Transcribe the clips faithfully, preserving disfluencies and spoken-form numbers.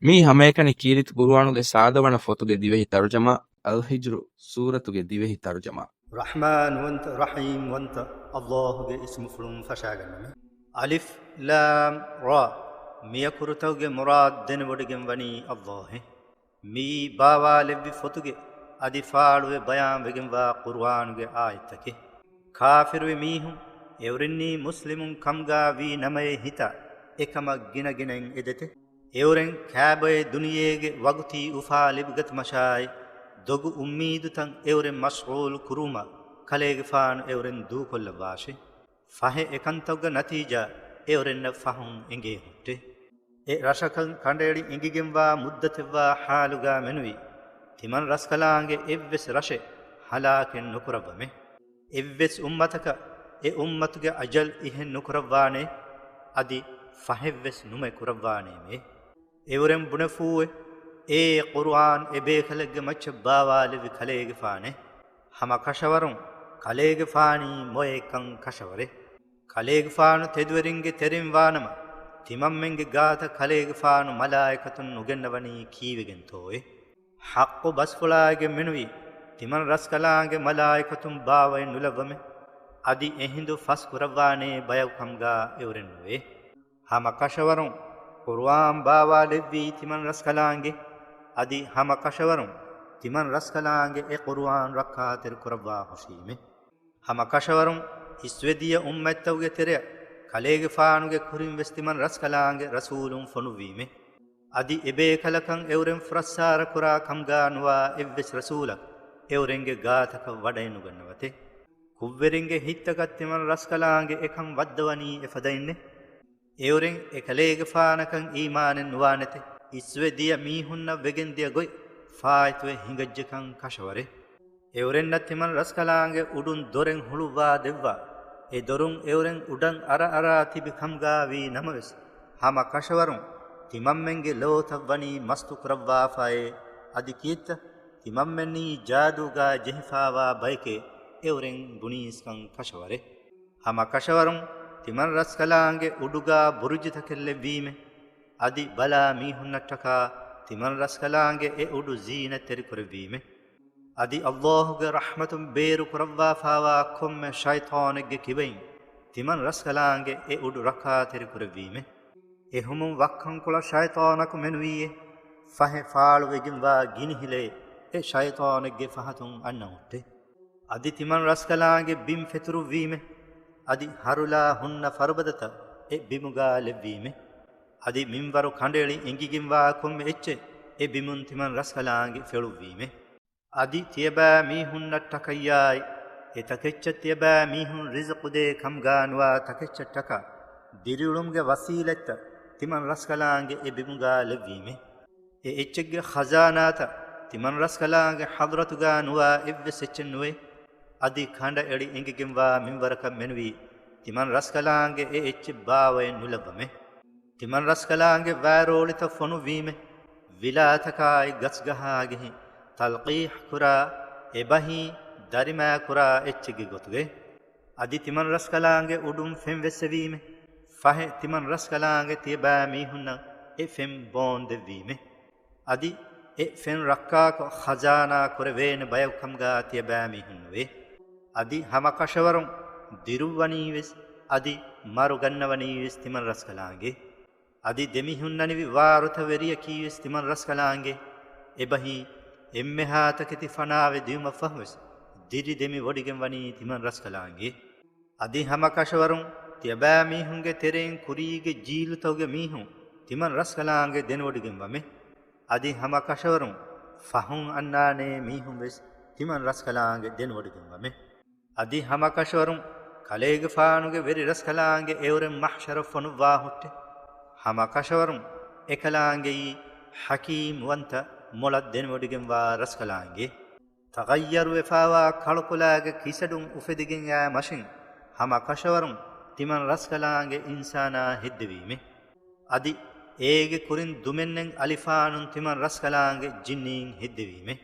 މީ ހަމައެކަނި ކީރިތި ޤުރުއާނުގެ ސާދަވަނަ ފޮތުގެ ދިވެހި ތަރުޖަމާ، އަލްހިޖްރު ސޫރަތުގެ ދިވެހި ތަރުޖަމާ. ރަޙްމާންވަންތަ، ރަޙީމްވަންތަ އައްލާހުގެ އިސްމުފުޅުން ފަށާގަންނަމެ. އަލިފް ލާމް ރާ. މިއަކުރުތަކުގެ މުރާދު ދެނެވޮޑިގެން ވަނީ އައްލާހެ. މިއީ ބާވާލެއްވި ފޮތުގެ އަދި ފާޅުވެ ބަޔާންވެގެންވާ ޤުރުއާނުގެ އާޔަތްތަކެއް. ކާފިރުވި މީހުން އެއުރެންނީ މުސްލިމުން ކަމުގާ ވީ ނަމައޭ ހިތާ، އެކަމަށް ގިނަގިނައިން އެދެތެ. އެއުރެން ކާބޮއެ ދުނިޔޭގެ ވަގުތީ އުފާ ލިބިގަތުމަށާއި، ދޮގު އުއްމީދުތައް އެއުރެން މަޝްޣޫލު ކުރުވުމަށް ކަލޭގެފާނު އެއުރެން ދޫކޮށްލައްވާށި. ފަހެ އެކަންތައްގެ ނަތީޖާ އެއުރެންނަށް ފަހުން އެނގޭ ހުއްޓެ. އެ ރަށަކަށް ކަނޑައެޅި އެނގިގެންވާ މުއްދަތެއްވާ ޙާލުގާ މެނުވީ، ތިމަން ރަސްކަލާނގެ އެއްވެސް ރަށެއް ހަލާކެއް ނުކުރައްވަމެ. އެއްވެސް އުއްމަތަކަށް އެ އުއްމަތުގެ އަޖަލް އިހެން ނުކުރައްވާނެ، އަދި ފަހެއްވެސް ނުމެ ކުރައްވާނޭމެ. އެއުރެން ބުނެފޫއެ، އޭ ޤުރުއާން އެބޭކަލެއްގެ މައްޗަށް ބާވާލެއްވި ކަލޭގެފާނެ. ހަމަ ކަށަވަރުން ކަލޭގެފާނީ މޮޔައެއްކަން ކަށަވަރެ. ކަލޭގެފާނު ތެދުވެރިންގެ ތެރެއިން ވާނަމަ، ތިމަންމެންގެ ގާތަށް ކަލޭގެފާނު މަލާއިކަތުން ނުގެންނަވަނީ ކީވެގެންތޯއެ؟ ޙައްޤު ބަސްފުޅާއިގެން މެނުވީ، ތިމަން ރަސްކަލާނގެ މަލާއިކަތުން ބާވައެއް ނުލައްވަމެ. އަދި އެހިނދު ފަސް ކުރައްވާނޭ ބަޔަކު ކަމުގާ އެއުރެން ނުވޭ. ހަމަ ކަށަވަރުން ޤުރުއާން ބާވާލެއްވީ ތިމަން ރަސްކަލާނގެ، އަދި ހަމަ ކަށަވަރުން ތިމަން ރަސްކަލާނގެ އެ ޤުރުއާން ރައްކާތެރި ކުރައްވާ ހުށީމެ. ހަމަ ކަށަވަރުން އިސްވެދިޔަ އުއްމަތްތަކުގެ ތެރެއަށް ކަލޭގެފާނުގެ ކުރިން ވެސް ތިމަން ރަސްކަލާނގެ ރަސޫލުން ފޮނުއްވީމެ. އަދި އެބޭކަލަކަށް އެއުރެން ފުރައްސާރަ ކުރާ ކަމުގާ ނުވާ އެއްވެސް ރަސޫލަކު އެއުރެންގެ ގާތަކަށް ވަޑައެ ނުގަންނަވަތެ. ކުށްވެރިންގެ ހިތްތަކަށް ތިމަން ރަސްކަލާނގެ އެކަން ވައްދަވަނީ އެފަދައިންނެ. އެއުރެން އެކަލޭގެފާނަކަށް އީމާނެއް ނުވާނެތެ، އިސްވެ ދިޔަ މީހުންނަށް ވެގެން ދިޔަ ގޮތް ފާއިތުވެ ހިނގައްޖެކަން ކަށަވަރެ. އެއުރެންނަށް ތިމަން ރަސްކަލާނގެ އުޑުން ދޮރެއް ހުޅުއްވާ ދެއްވާ، އެ ދޮރުން އެއުރެން އުޑަން އަރައަރާ ތިބި ކަމުގާ ވީ ނަމަވެސް، ހަމަ ކަށަވަރުން ތިމަންމެންގެ ލޯތައް ވަނީ މަސްތު ކުރައްވާފައޭ، އަދި ކީއްތަ؟ ތިމަންމެންނީ ޖާދޫގާ ޖެހިފާވާ ބަޔެކޭ އެއުރެން ބުނީސްކަން ކަށަވަރެ. ހަމަ ކަށަވަރުން ތިމަން ރަސްކަލާނގެ އުޑުގާ ބުރުޖުތަކެއް ލެއްވީމެ. އަދި ބަލާ މީހުންނަށްޓަކާ ތިމަން ރަސްކަލާނގެ އެ އުޑު ޒީނަތްތެރި ކުރެއްވީމެ. އަދި އައްލާހުގެ ރަޙްމަތުން ބޭރު ކުރައްވާފާވާ ކޮންމެ ޝައިޠާނެއްގެ ކިބައިން ތިމަން ރަސްކަލާނގެ އެ އުޑު ރައްކާތެރި ކުރެއްވީމެ. އެހުމުން ވައްކަންކޮޅަށް ޝައިޠާނަކު މެނުވީއޭ، ފަހެ ފާޅުވެގެންވާ ގިނިހިލޭ އެ ޝައިޠާނެއްގެ ފަހަތުން އަންނަ ހުއްޓެ. އަދި ތިމަން ރަސްކަލާނގެ ބިން ފެތުރުއްވީމެ. އަދި ހަރުލާ ހުންނަ ފަރުބަދަތައް އެ ބިމުގާ ލެއްވީމެ. އަދި މިންވަރު ކަނޑައެޅި އެނގިގެންވާ ކޮންމެ އެއްޗެއް އެ ބިމުން ތިމަން ރަސްކަލާނގެ ފެޅުއްވީމެ. އަދި ތިޔަބައިމީހުންނަށްޓަކައްޔާއި، އެ ތަކެއްޗަށް ތިޔަބައިމީހުން ރިޒުޤުދޭ ކަމުގާ ނުވާ ތަކެއްޗަށްޓަކާ ދިރިއުޅުމުގެ ވަސީލަތްތައް ތިމަން ރަސްކަލާނގެ އެ ބިމުގާ ލެއްވީމެ. އެ އެއްޗެއްގެ ޚަޒާނާތައް ތިމަން ރަސްކަލާނގެ ޙަޟްރަތުގާ ނުވާ އެއްވެސް އެއްޗެއް ނުވޭ. އަދި ކަނޑައެޅި އެނގިގެންވާ މިންވަރަކަށް މެނުވީ، ތިމަން ރަސްކަލާނގެ އެ އެއްޗެއް ބާވައެއް ނުލައްވަމެ. ތިމަން ރަސްކަލާނގެ ވައިރޯޅިތައް ފޮނުއްވީމެ. ވިލާތަކާއި ގަސްގަހާގެހި ތަލްޤީޙް ކުރާ، އެބަހީ ދަރިމައި ކުރާ އެއްޗެއްގެ ގޮތުގައި. އަދި ތިމަން ރަސްކަލާނގެ އުޑުން ފެން ވެއްސެވީމެ. ފަހެ ތިމަން ރަސްކަލާނގެ ތިޔަބައިމީހުންނަށް އެ ފެން ބޯން ދެއްވީމެ. އަދި އެ ފެން ރައްކާކޮށް ޚަޒާނާ ކުރެވޭނެ ބަޔަކު ކަމުގާ ތިޔަބައިމީހުން ނުވޭ. އަދި ހަމަ ކަށަވަރުން ދިރުއްވަނީވެސް، އަދި މަރު ގަންނަވަނީވެސް ތިމަން ރަސްކަލާނގެ. އަދި ދެމިހުންނަނިވި ވާރުތަވެރިޔަކީވެސް ތިމަން ރަސްކަލާނގެ. އެބަހީ އެންމެހާ ތަކެތި ފަނާވެ ދިޔުމަށްފަހުވެސް ދިރި ދެމި ވޮޑިގެން ވަނީ ތިމަން ރަސްކަލާނގެ. އަދި ހަމަ ކަށަވަރުން ތިޔަބައިމީހުންގެ ތެރެއިން ކުރީގެ ޖީލުތަކުގެ މީހުން ތިމަން ރަސްކަލާނގެ ދެނެވޮޑިގެން ވަމެ. އަދި ހަމަ ކަށަވަރުން ފަހުން އަންނާނޭ މީހުން ވެސް ތިމަން ރަސްކަލާނގެ ދެނެވޮޑިގެން ވަމެ. އަދި ހަމަ ކަށަވަރުން ކަލޭގެފާނުގެ ވެރި ރަސްކަލާނގެ އެއުރެން މަޙްޝަރަށް ފޮނުއްވާ ހުއްޓެ. ހަމަ ކަށަވަރުން އެކަލާނގެއީ ޙަކީމް ވަންތަ މޮޅަށް ދެނެވޮޑިގެންވާ ރަސްކަލާނގެ. ތަޣައްޔަރުވެފާވާ ކަޅުކުލާގެ ކިސަޑުން އުފެދިގެން އާ މަށިން ހަމަ ކަށަވަރުން ތިމަން ރަސްކަލާނގެ އިންސާނާ ހެއްދެވީމެ. އަދި އޭގެ ކުރިން ދުމެންނެން އަލިފާނުން ތިމަން ރަސްކަލާނގެ ޖިންނީން ހެއްދެވީމެ.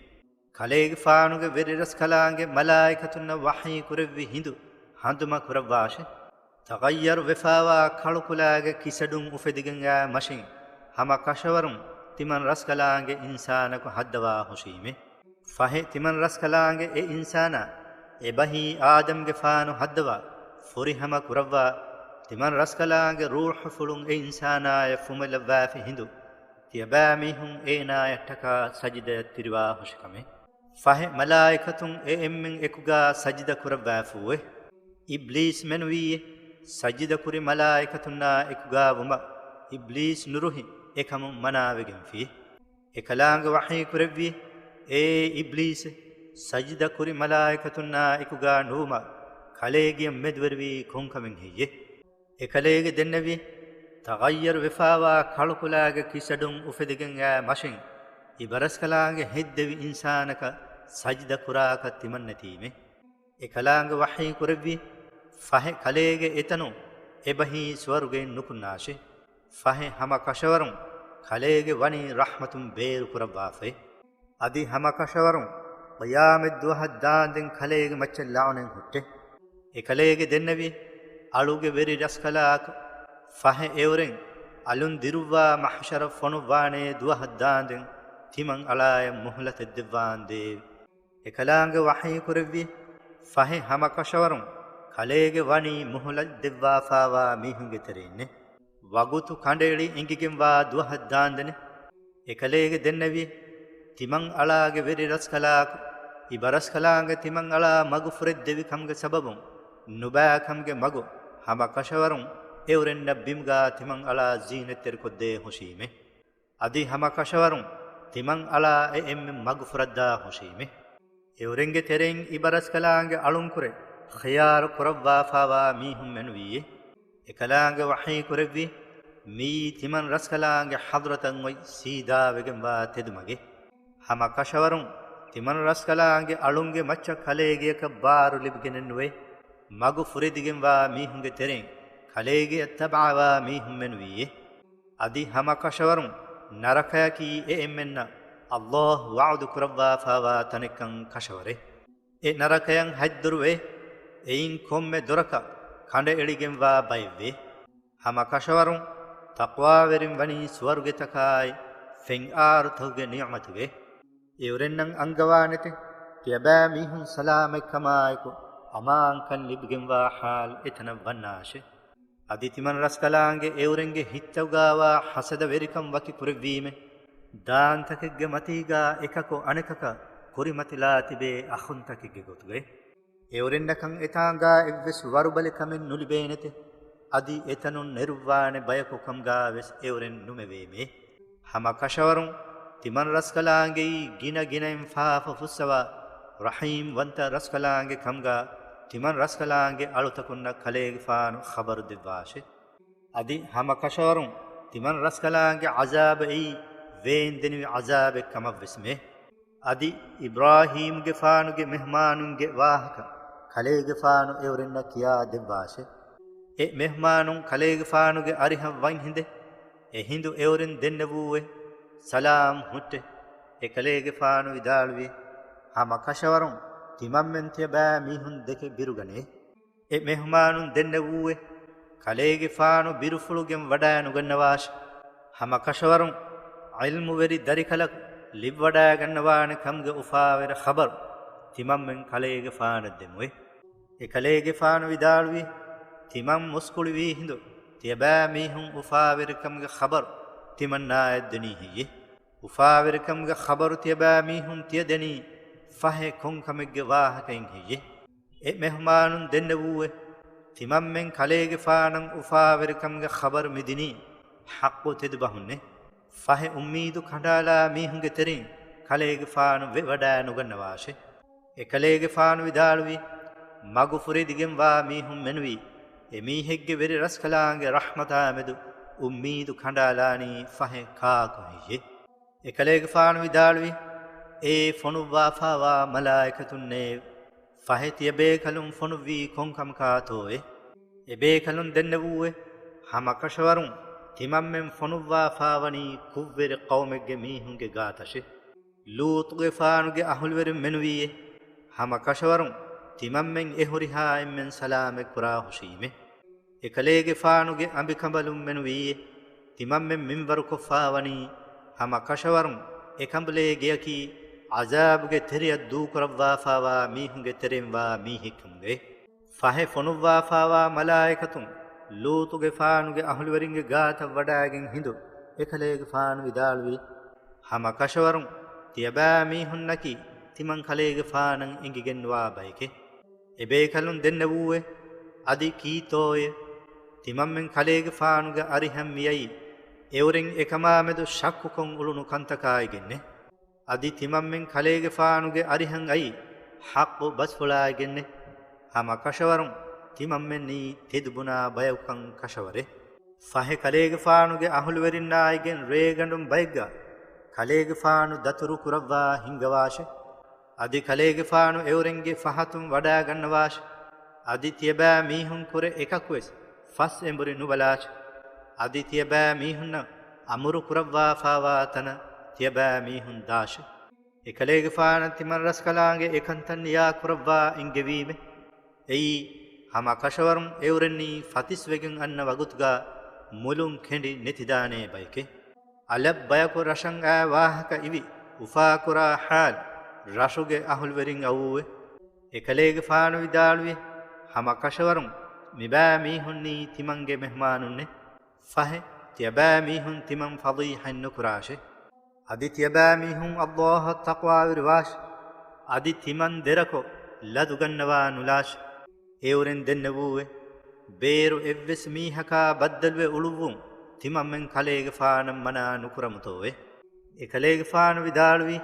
ކަލޭގެފާނުގެ ވެރި ރަސްކަލާނގެ މަލާއިކަތުންނަށް ވަޙީ ކުރެއްވި ހިނދު ހަނދުމަ ކުރައްވާށެ. ތަޣައްޔަރު ވެފާވާ ކަޅުކުލާގެ ކިސަޑުން އުފެދިގެން އާ މަށިން ހަމަ ކަށަވަރުން ތިމަން ރަސްކަލާނގެ އިންސާނަކު ހައްދަވާ ހުށީމެ. ފަހެ ތިމަން ރަސްކަލާނގެ އެ އިންސާނާ އެބަހީ އާދަމްގެފާނު ހައްދަވާ ފުރިހަމަ ކުރައްވާ ތިމަން ރަސްކަލާނގެ ރޫޙުފުޅުން އެ އިންސާނާޔަށް ފުމެލައްވާފި ހިނދު، ތިޔަބައިމީހުން އޭނާޔަށްޓަކާ ސަޖިދަޔަށް ތިރިވާ ހުށިކަމެ. ފަހެ މަލާއިކަތުން އެ އެންމެން އެކުގާ ސަޖިދަ ކުރައްވާފޫއެ. އިބްލީސް މެނުވީއެ، ސަޖިދަ ކުރި މަލާއިކަތުންނާ އެކުގާ ވުމަށް އިބްލީސް ނުރުހި އެކަމުން މަނާވެގެންފިއެ. އެކަލާނގެ ވަޙީ ކުރެއްވިއެ، އޭ އިބްލީސެ، ސަޖިދަ ކުރި މަލާއިކަތުންނާ އެކުގާ ނުވުމަށް ކަލޭގެޔަށް މެދުވެރިވީ ކޮންކަމެއް ހެއްޔެ؟ އެކަލޭގެ ދެންނެވި، ތަޣައްޔަރު ވެފާވާ ކަޅުކުލާގެ ކިސަޑުން އުފެދިގެން އާ މަށިން އިބަރަސްކަލާނގެ ހެއްދެވި އިންސާނަކަށް ސަޖިދަ ކުރާކަށް ތިމަންނެތީމެ. އެކަލާނގެ ވަޙީ ކުރެއްވި، ފަހެ ކަލޭގެ އެތަނުން އެބަހީ ސުވަރުގެއިން ނުކުންނާށެ. ފަހެ ހަމަ ކަށަވަރުން ކަލޭގެ ވަނީ ރަޙްމަތުން ބޭރު ކުރައްވާފައި. އަދި ހަމަ ކަށަވަރުން ޤިޔާމަތްދުވަހަށް ދާންދެން ކަލޭގެ މައްޗަށް ލަޢުނަތް ހުއްޓެ. އެކަލޭގެ ދެންނެވި، އަޅުގެ ވެރި ރަސްކަލާކޮ، ފަހެ އެއުރެން އަލުން ދިރުއްވާ މަޙްޝަރަށް ފޮނުއްވާނޭ ދުވަހަށް ދާންދެން ތިމަން އަޅާޔަށް މުހުލަތެއް ދެއްވާނދޭވެ. އެކަލާނގެ ވަޙީ ކުރެއްވި، ފަހެ ހަމަ ކަށަވަރުން ކަލޭގެ ވަނީ މުހުލަތް ދެއްވާފާވާ މީހުންގެ ތެރެއިންނެ. ވަގުތު ކަނޑައެޅި އެނގިގެންވާ ދުވަހަށް ދާންދެނެ. އެކަލޭގެ ދެންނެވި، ތިމަން އަޅާގެ ވެރި ރަސްކަލާކު، އިބަރަސްކަލާނގެ ތިމަން އަޅާ މަގު ފުރެއްދެވި ކަމުގެ ސަބަބުން ނުބައިކަމުގެ މަގު ހަމަ ކަށަވަރުން އެއުރެންނަށް ބިމުގާ ތިމަން އަޅާ ޒީނަތްތެރިކޮށްދޭ ހުށީމެ. އަދި ހަމަ ކަށަވަރުން ތިމަން އަޅާ އެ އެންމެން މަގުފުރައްދާ ހުށީމެ. އެއުރެންގެ ތެރެއިން އިބަރަސްކަލާނގެ އަޅުންކުރެ ޚިޔާރު ކުރައްވާފާވާ މީހުން މެނުވީއެ. އެކަލާނގެ ވަޙީ ކުރެއްވި، މިއީ ތިމަން ރަސްކަލާނގެ ޙަޟްރަތަށް އޮތް ސީދާވެގެންވާ ތެދުމަގެ. ހަމަ ކަށަވަރުން ތިމަން ރަސްކަލާނގެ އަޅުންގެ މައްޗަށް ކަލޭގެޔަކަށް ބާރު ލިބިގެނެއްނުވޭ. މަގު ފުރެދިގެންވާ މީހުންގެ ތެރެއިން ކަލޭގެޔަށް ތަބަޢަވާ މީހުން މެނުވީއެ. އަދި ހަމަ ކަށަވަރުން ނަރަކަޔަކީ އެ އެންމެންނަށް ﷲ ވަޢުދު ކުރައްވާފާވާ ތަނެއްކަން ކަށަވަރެއް. އެ ނަރަކަޔަށް ހަތްދޮރުވޭ. އެއިން ކޮންމެ ދޮރަކަށް ކަނޑައެޅިގެންވާ ބައެއްވޭ. ހަމަ ކަށަވަރުން ތަޤްވާވެރިން ވަނީ ސުވަރުގެތަކާއި ފެންއާރުތަކުގެ ނިޢުމަތުގެ. އެއުރެންނަށް އަންގަވާނެތެ، ތިޔަބައިމީހުން ސަލާމަތްކަމާއެކު އަމާންކަން ލިބިގެންވާ ޙާލު އެތަނަށް ވަންނާށެ. އަދި ތިމަން ރަސްކަލާނގެ އެއުރެންގެ ހިތްތަކުގާވާ ޙަސަދަވެރިކަން ވަކި ކުރެއްވީމެ. ދާންތަކެއްގެ މަތީގާ އެކަކު އަނެކަކަށް ކުރިމަތިލާ ތިބޭ އަޚުންތަކެއްގެ ގޮތުގައި. އެއުރެންނަކަށް އެތާނގާ އެއްވެސް ވަރުބަލި ކަމެއް ނުލިބޭނެތެ. އަދި އެތަނުން ނެރުއްވާނެ ބަޔަކު ކަމުގާވެސް އެއުރެން ނުމެވޭމޭ. ހަމަ ކަށަވަރުން ތިމަން ރަސްކަލާނގެއީ ގިނަ ގިނައިން ފާފަ ފުއްސަވާ، ރަޙީމް ވަންތަ ރަސްކަލާނގެ ކަމުގާ ތިމަން ރަސްކަލާނގެ އަޅުތަކުންނަށް ކަލޭގެފާނު ޚަބަރު ދެއްވާށެ. އަދި ހަމަ ކަށަވަރުން ތިމަން ރަސްކަލާނގެ ޢަޒާބައީ ވޭންދެނިވި ޢަޒާބެއް ކަމަށްވެސްމޭ. އަދި އިބްރާހީމްގެފާނުގެ މެހްމާނުންގެ ވާހަކަ ކަލޭގެފާނު އެއުރެންނަށް ކިޔާ ދެއްވާށެ. އެ މެހްމާނުން ކަލޭގެފާނުގެ އަރިހަށް ވަންހިނދެ އެ ހިނދު އެއުރެން ދެންނެވޫއެ، ސަލާމް ހުއްޓެ. އެކަލޭގެފާނު ވިދާޅުވި، ހަމަ ކަށަވަރުން ތިމަންމެން ތިޔަބައިމީހުން ދެކެ ބިރުގަނޭ. އެ މެހުމާނުން ދެންނެވޫއެ، ކަލޭގެފާނު ބިރުފުޅުގެން ވަޑައިނުގަންނަވާށި. ހަމަ ކަށަވަރުން ޢިލްމުވެރި ދަރިކަލަކު ލިބިވަޑައިގަންނަވާނެ ކަމުގެ އުފާވެރި ޚަބަރު ތިމަންމެން ކަލޭގެފާނަށް ދެމުވެ. އެކަލޭގެފާނު ވިދާޅުވި، ތިމަން މުސްކުޅިވީ ހިނދު ތިޔަބައިމީހުން އުފާވެރިކަމުގެ ޚަބަރު ތިމަންނާއަށް ދެނީ ހެއްޔެ؟ އުފާވެރިކަމުގެ ޚަބަރު ތިޔަބައިމީހުން ތިޔަ ދެނީ ފަހެ ކޮންކަމެއްގެ ވާހަކައިން ހެއްޔެ؟ އެ މެހުމާނުން ދެންނެވޫއެ، ތިމަންމެން ކަލޭގެފާނަށް އުފާވެރިކަމުގެ ޚަބަރު މިދިނީ ޙައްޤު ތެދުބަހުންނޭ. ފަހެ އުއްމީދު ކަނޑާލާ މީހުންގެ ތެރެއިން ކަލޭގެފާނު ވެވަޑައިނުގަންނަވާށެ. އެކަލޭގެފާނު ވިދާޅުވި، މަގު ފުރެދިގެންވާ މީހުން މެނުވީ، އެމީހެއްގެ ވެރި ރަސްކަލާނގެ ރަޙްމަތާމެދު އުއްމީދު ކަނޑާލާނީ ފަހެ ކާކު ހެއްޔެ؟ އެކަލޭގެފާނު ވިދާޅުވި، އޭ ފޮނުއްވާފާވާ މަލާއިކަތުންނޭ! ފަހެ ތިޔަބޭކަލުން ފޮނުއްވީ ކޮންކަމަކާތޯއޭ؟ އެބޭކަލުން ދެންނެވޫއެ، ހަމަކަށަވަރުން ތިމަންމެން ފޮނުއްވާފާވަނީ ކުށްވެރި ޤައުމެއްގެ މީހުންގެ ގާތަށެ. ލޫޠުގެފާނުގެ އަހުލުވެރިން މެނުވީއެ، ހަމަކަށަވަރުން ތިމަންމެން އެ ހުރިހާ އެންމެން ސަލާމަތްކުރާ ހުށީމެ. އެކަލޭގެފާނުގެ އަނބިކަނބަލުން މެނުވީއެ، ތިމަންމެން މިންވަރުކޮށްފާވަނީ ހަމަ ކަށަވަރުން އެކަނބުލޭ ގެއަކީ ޢަޒާބުގެ ތެރެއަށް ދޫކުރައްވާފާވާ މީހުންގެ ތެރެއިންވާ މީހެއްކަމުގައި. ފަހެ ފޮނުއްވާފާވާ މަލާއިކަތުން ލޫޠުގެފާނުގެ އަހުލުވެރިންގެ ގާތަށް ވަޑައިގެން ހިނދު އެކަލޭގެފާނު ވިދާޅުވި، ހަމަ ކަށަވަރުން ތިޔަބައިމީހުންނަކީ ތިމަން ކަލޭގެފާނަށް އެނގިގެންވާ ބައެކޭ. އެބޭކަލުން ދެންނެވޫއޭ. އަދި ކީއްތޯއޭ؟ ތިމަންމެން ކަލޭގެފާނުގެ އަރިހަށް މިއައީ އެއުރެން އެކަމާމެދު ޝައްކުކޮށް އުޅުނު ކަންތަކާއިގެންނޭ. އަދި ތިމަންމެން ކަލޭގެފާނުގެ އަރިހަށް އައީ ޙައްޤު ބަސްފުޅާއިގެންނޭ. ހަމަ ކަށަވަރުން ތިމަންމެންނީ ތެދު ބުނާ ބަޔަކުކަން ކަށަވަރޭ. ފަހެ ކަލޭގެފާނުގެ އަހުލުވެރިންނާއިގެން ރޭގަނޑުން ބައެއްގަ ކަލޭގެފާނު ދަތުރު ކުރައްވާ ހިންގަވާށޭ. އަދި ކަލޭގެފާނު އެއުރެންގެ ފަހަތުން ވަޑައިގަންނަވާށޭ. އަދި ތިޔަބައިމީހުން ކުރެ އެކަކުވެސް ފަސް އެނބުރި ނުބަލާށޭ. އަދި ތިޔަބައިމީހުންނަށް އަމުރު ކުރައްވާފާވާ ތަނަށް ތިޔަބައިމީހުން ދާށޭ. އެކަލޭގެފާނަށް ތިމަން ރަސްކަލާނގެ އެކަންތައް ނިޔާ ކުރައްވާ އިންގެވީމޭ. އެއީ، ހަމަ ކަށަވަރުން އެއުރެންނީ ފަތިސްވެގެން އަންނަ ވަގުތުގަ މުލުން ކެނޑި ނެތިދާނޭ ބައެކޭ. އަލަށް ބަޔަކު ރަށަށް އައި ވާހަކަ އިވި އުފާކުރާ ޙާލު ރަށުގެ އަހުލުވެރިން އައުއެވެ. އެކަލޭގެފާނު ވިދާޅުވި، ހަމަ ކަށަވަރުން މިބައިމީހުންނީ ތިމަންގެ މެހްމާނުންނޭ. ފަހެ، ތިޔަބައިމީހުން ތިމަން ފަޟީޙަތް ނުކުރާށޭ. އަދި ތިޔަބައިމީހުން ﷲ އަށް ތަޤްވާވެރިވާށޭ. އަދި ތިމަން ދެރަކޮށް ލަދުގަންނަވާ ނުލާށޭ. އެއުރެން ދެންނެވޫއެވެ. ބޭރު އެއްވެސް މީހަކާ ބައްދަލުވެ އުޅުއްވުން ތިމަންމެން ކަލޭގެފާނަށް މަނާ ނުކުރަމުތޯއެވެ؟ އެކަލޭގެފާނު ވިދާޅުވީ،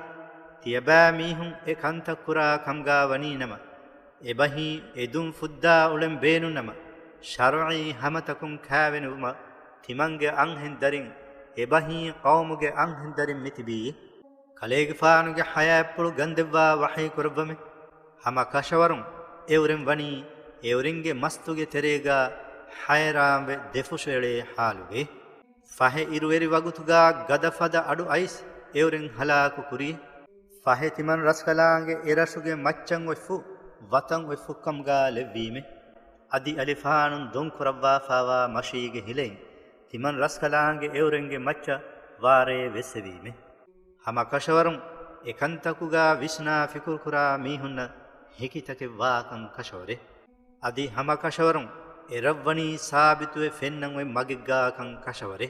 ތިޔަބައިމީހުން އެ ކަންތައް ކުރާ ކަމުގަ ވަނީނަމަ، އެބަހީ އެދުން ފުއްދާ އުޅެން ބޭނުންނަމަ، ޝަރުޢީ ހަމަތަކުން ކާވެނިވުމަށް ތިމަންގެ އަންހެން ދަރިން އެބަހީ ޤައުމުގެ އަންހެން ދަރިން މިތިބީ. ކަލޭގެފާނުގެ ޙަޔާތްޕުޅު ގަންދެއްވާ ވަޙީ ކުރައްވަމެ. ހަމަ ކަށަވަރުން އެއުރެން ވަނީ އެއުރެންގެ މަސްތުގެ ތެރޭގަ ޙައިރާންވެ ދެފުށުއެޅޭ ޙާލުގައި. ފަހެ އިރުއެރި ވަގުތުގަ ގަދަފަދަ އަޑު އައިސް އެއުރެން ހަލާކު ކުރީ. ފަހެ ތިމަން ރަސްކަލާނގެ އެރަށުގެ މައްޗަށް އޮތްފު ވަތަން އޮތްފުކަމުގަ ލެއްވީމެ. އަދި އަލިފާނުން ދޮން ކުރައްވާފާވާ މަށީގެ ހިލައިން ތިމަން ރަސްކަލާނގެ އެއުރެންގެ މައްޗަށް ވާރޭ ވެއްސެވީމެ. ހަމަ ކަށަވަރުން އެކަންތަކުގަ ވިސްނާ ފިކުރުކުރާ މީހުންނަށް ހެކިތަކެއް ވާކަން ކަށަވަރޭ. އަދި ހަމަ ކަށަވަރުން އެ ރަށްވަނީ ސާބިތުވެ ފެންނަން އޮތް މަގެއްގާކަން ކަށަވަރޭ.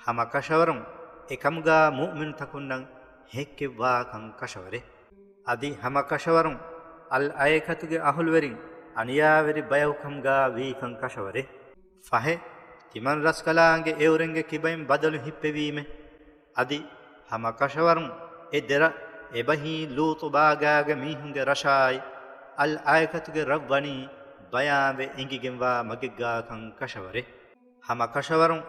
ހަމަ ކަށަވަރުން އެކަމުގަ މުއުމިނުތަކުންނަށް ހެއްކެއްވާކަން ކަށަވަރޭ. އަދި ހަމަ ކަށަވަރުން އަލްއައިކަތުގެ އަހުލުވެރިން އަނިޔާވެރި ބަޔަކުކަމުގަ ވީކަން ކަށަވަރޭ. ފަހެ، ތިމަން ރަސްކަލާނގެ އެއުރެންގެ ކިބައިން ބަދަލު ހިއްޕެވީމެ. އަދި ހަމަ ކަށަވަރުން އެ ދެރަށް އެބަހީ ލޫޠު ބާގާގެ މީހުންގެ ރަށާއި އަލްއައިކަތުގެ ރަށްވަނީ ބަޔާންވެ އެނގިގެންވާ މަގެއްގާކަން ކަށަވަރޭ. ހަމަ ކަށަވަރުން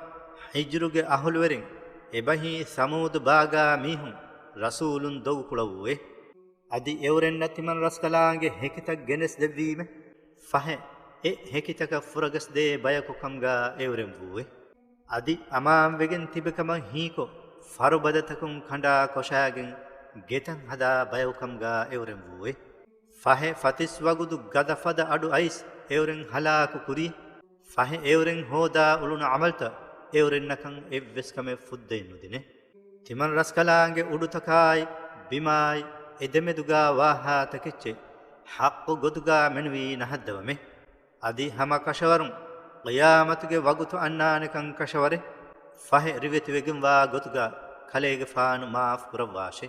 ހިޖްރުގެ އަހުލުވެރިން އެބަހީ ސަމޫދު ބާގާ މީހުން ރަސޫލުން ދޮގުކުޅަވޫއޭ. އަދި އެއުރެންނަށް ތިމަން ރަސްކަލާނގެ ހެކިތައް ގެނެސްދެއްވީމެ. ފަހެ، އެ ހެކިތަކަށް ފުރަގަސްދޭ ބަޔަކު ކަމުގަ އެއުރެން ވޫއެ. އަދި އަމާންވެގެން ތިބިކަމަށް ހީކޮށް، ފަރުބަދަތަކުން ކަނޑާ ކޮށާގެން ގެތައް ހަދާ ބަޔަކު ކަމުގަ އެއުރެން ވޫއެ. ފަހެ، ފަތިސް ވަގުދު ގަދަފަދަ އަޑު އައިސް އެއުރެން ހަލާކު ކުރީ. ފަހެ، އެއުރެން ހޯދާ އުޅުނު ޢަމަލުތައް އެއުރެންނަކަށް އެއްވެސް ކަމެއް ފުއްދައެއް ނުދިނެ. ތިމަން ރަސްކަލާނގެ އުޑުތަކާއި ބިމާއި އެދެމެދުގާ ވާހާ ތަކެއްޗެއް ޙައްޤު ގޮތުގާ މެނުވީ ނަހައްދަވަމެ. އަދި ހަމަ ކަށަވަރުން ޤިޔާމަތުގެ ވަގުތު އަންނާނެކަން ކަށަވަރެއް. ފަހެ ރިވެތިވެގެންވާ ގޮތުގާ ކަލޭގެފާނު މާފު ކުރައްވާށެ.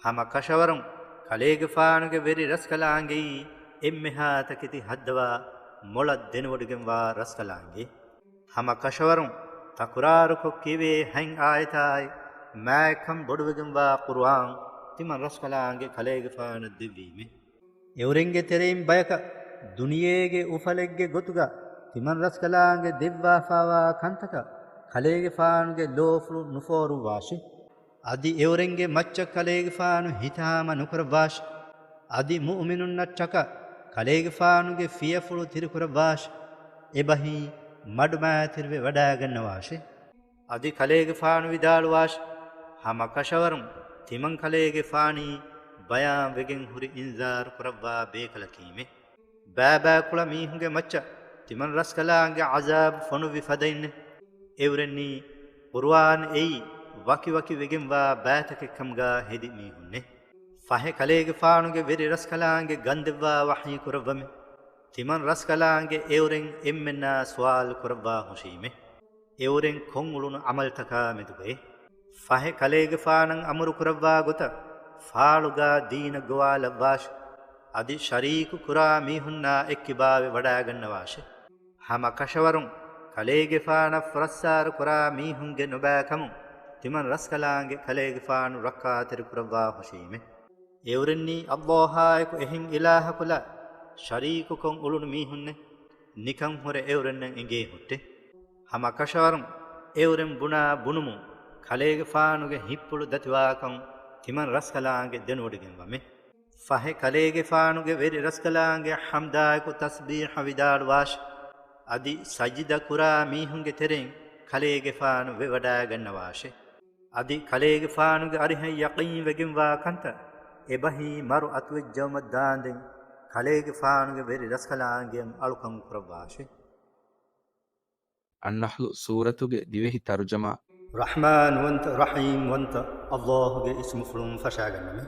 ހަމަ ކަށަވަރުން ކަލޭގެފާނުގެ ވެރި ރަސްކަލާނގެއީ އެންމެހާ ތަކެތި ހައްދަވާ މޮޅަށް ދެނެވޮޑިގެންވާ ރަސްކަލާނގެ. ހަމަ ކަށަވަރުން ތަކުރާރުކޮށް ކިޔެވޭ ހަތް އާޔަތާއި މާތްކަން ބޮޑުވެގެންވާ ޤުރުއާން ތިމަން ރަސްކަލާނގެ ކަލޭގެފާނަށް ދެއްވީމެ. އެއުރެންގެ ތެރެއިން ބަޔަކަށް ދުނިޔޭގެ އުފަލެއްގެ ގޮތުގަ ތިމަން ރަސްކަލާނގެ ދެއްވާފާވާ ކަންތަކަށް ކަލޭގެފާނުގެ ލޯފުޅު ނުފޯރުއްވާށި. އަދި އެއުރެންގެ މައްޗަށް ކަލޭގެފާނު ހިތާމަ ނުކުރައްވާށި. އަދި މުއުމިނުންނަށްޓަކާ ކަލޭގެފާނުގެ ފިޔަފުޅު ތިރިކުރައްވާށި. އެބަހީ މަޑުމައިތިރިވެ ވަޑައިގަންނަވާށި. އަދި ކަލޭގެފާނު ވިދާޅުވާށި، ހަމަ ކަށަވަރުން ތިމަން ކަލޭގެފާނީ ބަޔާންވެގެން ހުރި އިންޒާރު ކުރައްވާ ބޭކަލަކީމެ. ބައިބައިކުޅަ މީހުންގެ މައްޗަށް ތިމަން ރަސްކަލާނގެ ޢަޒާބު ފޮނުއްވި ފަދައިންނެ. އެއުރެންނީ ޤުރުއާން އެއީ ވަކިވަކި ވެގެންވާ ބައިތަކެއްކަމުގަ ހެދި މީހުންނޭ. ފަހެ ކަލޭގެފާނުގެ ވެރި ރަސްކަލާނގެ ގަންދެއްވާ ވަޙީ ކުރައްވަމެ. ތިމަން ރަސްކަލާނގެ އެއުރެން އެންމެންނާ ސުވާލު ކުރައްވާ ހުށީމެ. އެއުރެން ކޮށްއުޅުނު ޢަމަލުތަކާ މެދުގައި ފަހެ ކަލޭގެފާނަށް އަމުރު ކުރައްވާ ގޮތަށް ފާޅުގާ ދީނަށް ގޮވާލައްވާށި. އަދި ޝަރީކު ކުރާ މީހުންނާ އެއްކިބާވެ ވަޑާގަންނަވާށި. ހަމަ ކަށަވަރުން ކަލޭގެފާނަށް ފުރައްސާރު ކުރާ މީހުންގެ ނުބައިކަމުން ތިމަން ރަސްކަލާނގެ ކަލޭގެފާނު ރައްކާތެރި ކުރައްވާ ހުށީމެ. އެއުރެންނީ އައްލާހާއެކު އެހެން އިލާހަކު ލާ ޝަރީކުކޮށް އުޅުނު މީހުންނެ. ނިކަން ހުރެ އެއުރެންނަށް އެނގޭ ހުއްޓެ. ހަމަ ކަށަވަރުން އެއުރެން ބުނާ ބުނުމުން ކަލޭގެފާނުގެ ހިތްޕުޅު ދަތިވާކަން ތިމަން ރަސްކަލާނގެ ދެނެވޮޑިގެންވަމެ. ފަހެ ކަލޭގެފާނުގެ ވެރި ރަސްކަލާނގެ ޙަމްދާއެކު ތަސްބީޙަ ވިދާޅުވާށި. އަދި ސަޖިދަ ކުރާ މީހުންގެ ތެރެއިން ކަލޭގެފާނު ވެވަޑާގަންނަވާށި. އަދި ކަލޭގެފާނުގެ އަރިހަށް ޔަޤީން ވެގެންވާ ކަންތައް އެބަހީ މަރު އަތުވެއްޖައުމަށް ދާންދެން ކަލޭގެފާނުގެ ވެރި ރަސްކަލާނގެއަށް އަޅުކަން ކުރައްވާށި. އައްނަޙްލު ސޫރަތުގެ ދިވެހި ތަރުޖަމާ. ރަޙްމާންވަންތަ، ރަޙީމްވަންތަ އައްލާހުގެ އިސްމުފުޅުން ފަށާގަންނަމެ.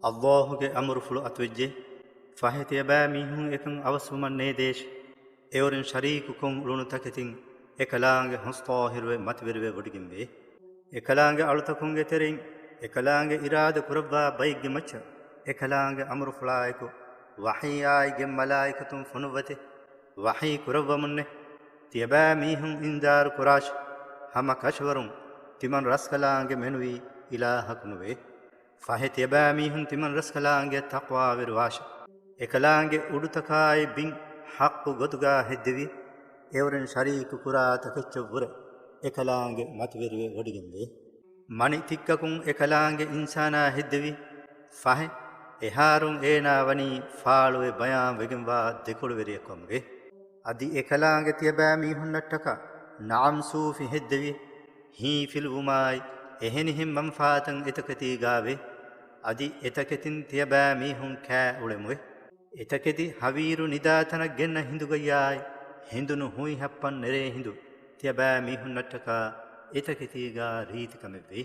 އައްލާހުގެ އަމުރުފުޅު އަތުވެއްޖެ. ފަހެ ތިޔަބައިމީހުން އެކަން އަވަސްވުމަށް ނޭދޭށި. އެއުރެން ޝަރީކުކޮށް އުޅުނު ތަކެތިން އެކަލާނގެ ހުސް ޠާހިރުވެ މަތިވެރިވެ ވޮޑިގެންވޭ. އެކަލާނގެ އަޅުތަކުންގެ ތެރެއިން އެކަލާނގެ އިރާދަ ކުރައްވާ ބައެއްގެ މައްޗަށް އެކަލާނގެ އަމުރުފުޅާއެކު ވަޙީއާއި ގެން މަލާއިކަތުން ފޮނުއްވަތި. ވަޙީ ކުރައްވަމުންނެ. ތިޔަބައިމީހުން އިންޒާރު ކުރާށި. ހަމަ ކަށަވަރުން ތިމަން ރަސްކަލާނގެ މެނުވީ އިލާހަކު ނުވޭ. ފަހެ ތިޔަބައިމީހުން ތިމަން ރަސްކަލާނގެ ތަޤްވާވެރިވާށި. އެކަލާނގެ އުޑުތަކާއި ބިން ޙައްޤު ގޮތުގާ ހެއްދެވި، އެއުރެން ޝަރީކު ކުރާ ތަކެއްޗަށްވުރެ އެކަލާނގެ މަތިވެރިވެ ވޮޑިގެންވޭ. މަނި ތިއްކަކުން އެކަލާނގެ އިންސާނާ ހެއްދެވި، ފަހެ އެހާރުން އޭނާ ވަނީ ފާޅުވެ ބަޔާން ވެގެންވާ ދެކޮޅުވެރިއެއްކަމުގެ. އަދި އެކަލާނގެ ތިޔަބައިމީހުންނަށްޓަކާ ނަޢަމް ސޫފި ހެއްދެވި، ހީފިލުވުމާއި އެހެނިހެން މަންފާތައް އެތަކެތީގާވޭ. އަދި އެތަކެތިން ތިޔަބައިމީހުން ކާ އުޅެމުވެ. އެތަކެތި ހަވީރު ނިދާތަނަށް ގެންނަ ހިނދުގައްޔާއި، ހިނދުނު ހުއިހައްޕަން ނެރޭ ހިނދު ތިޔަބައިމީހުންނަށްޓަކާ އެތަކެތީގާ ރީތިކަމެއްވޭ.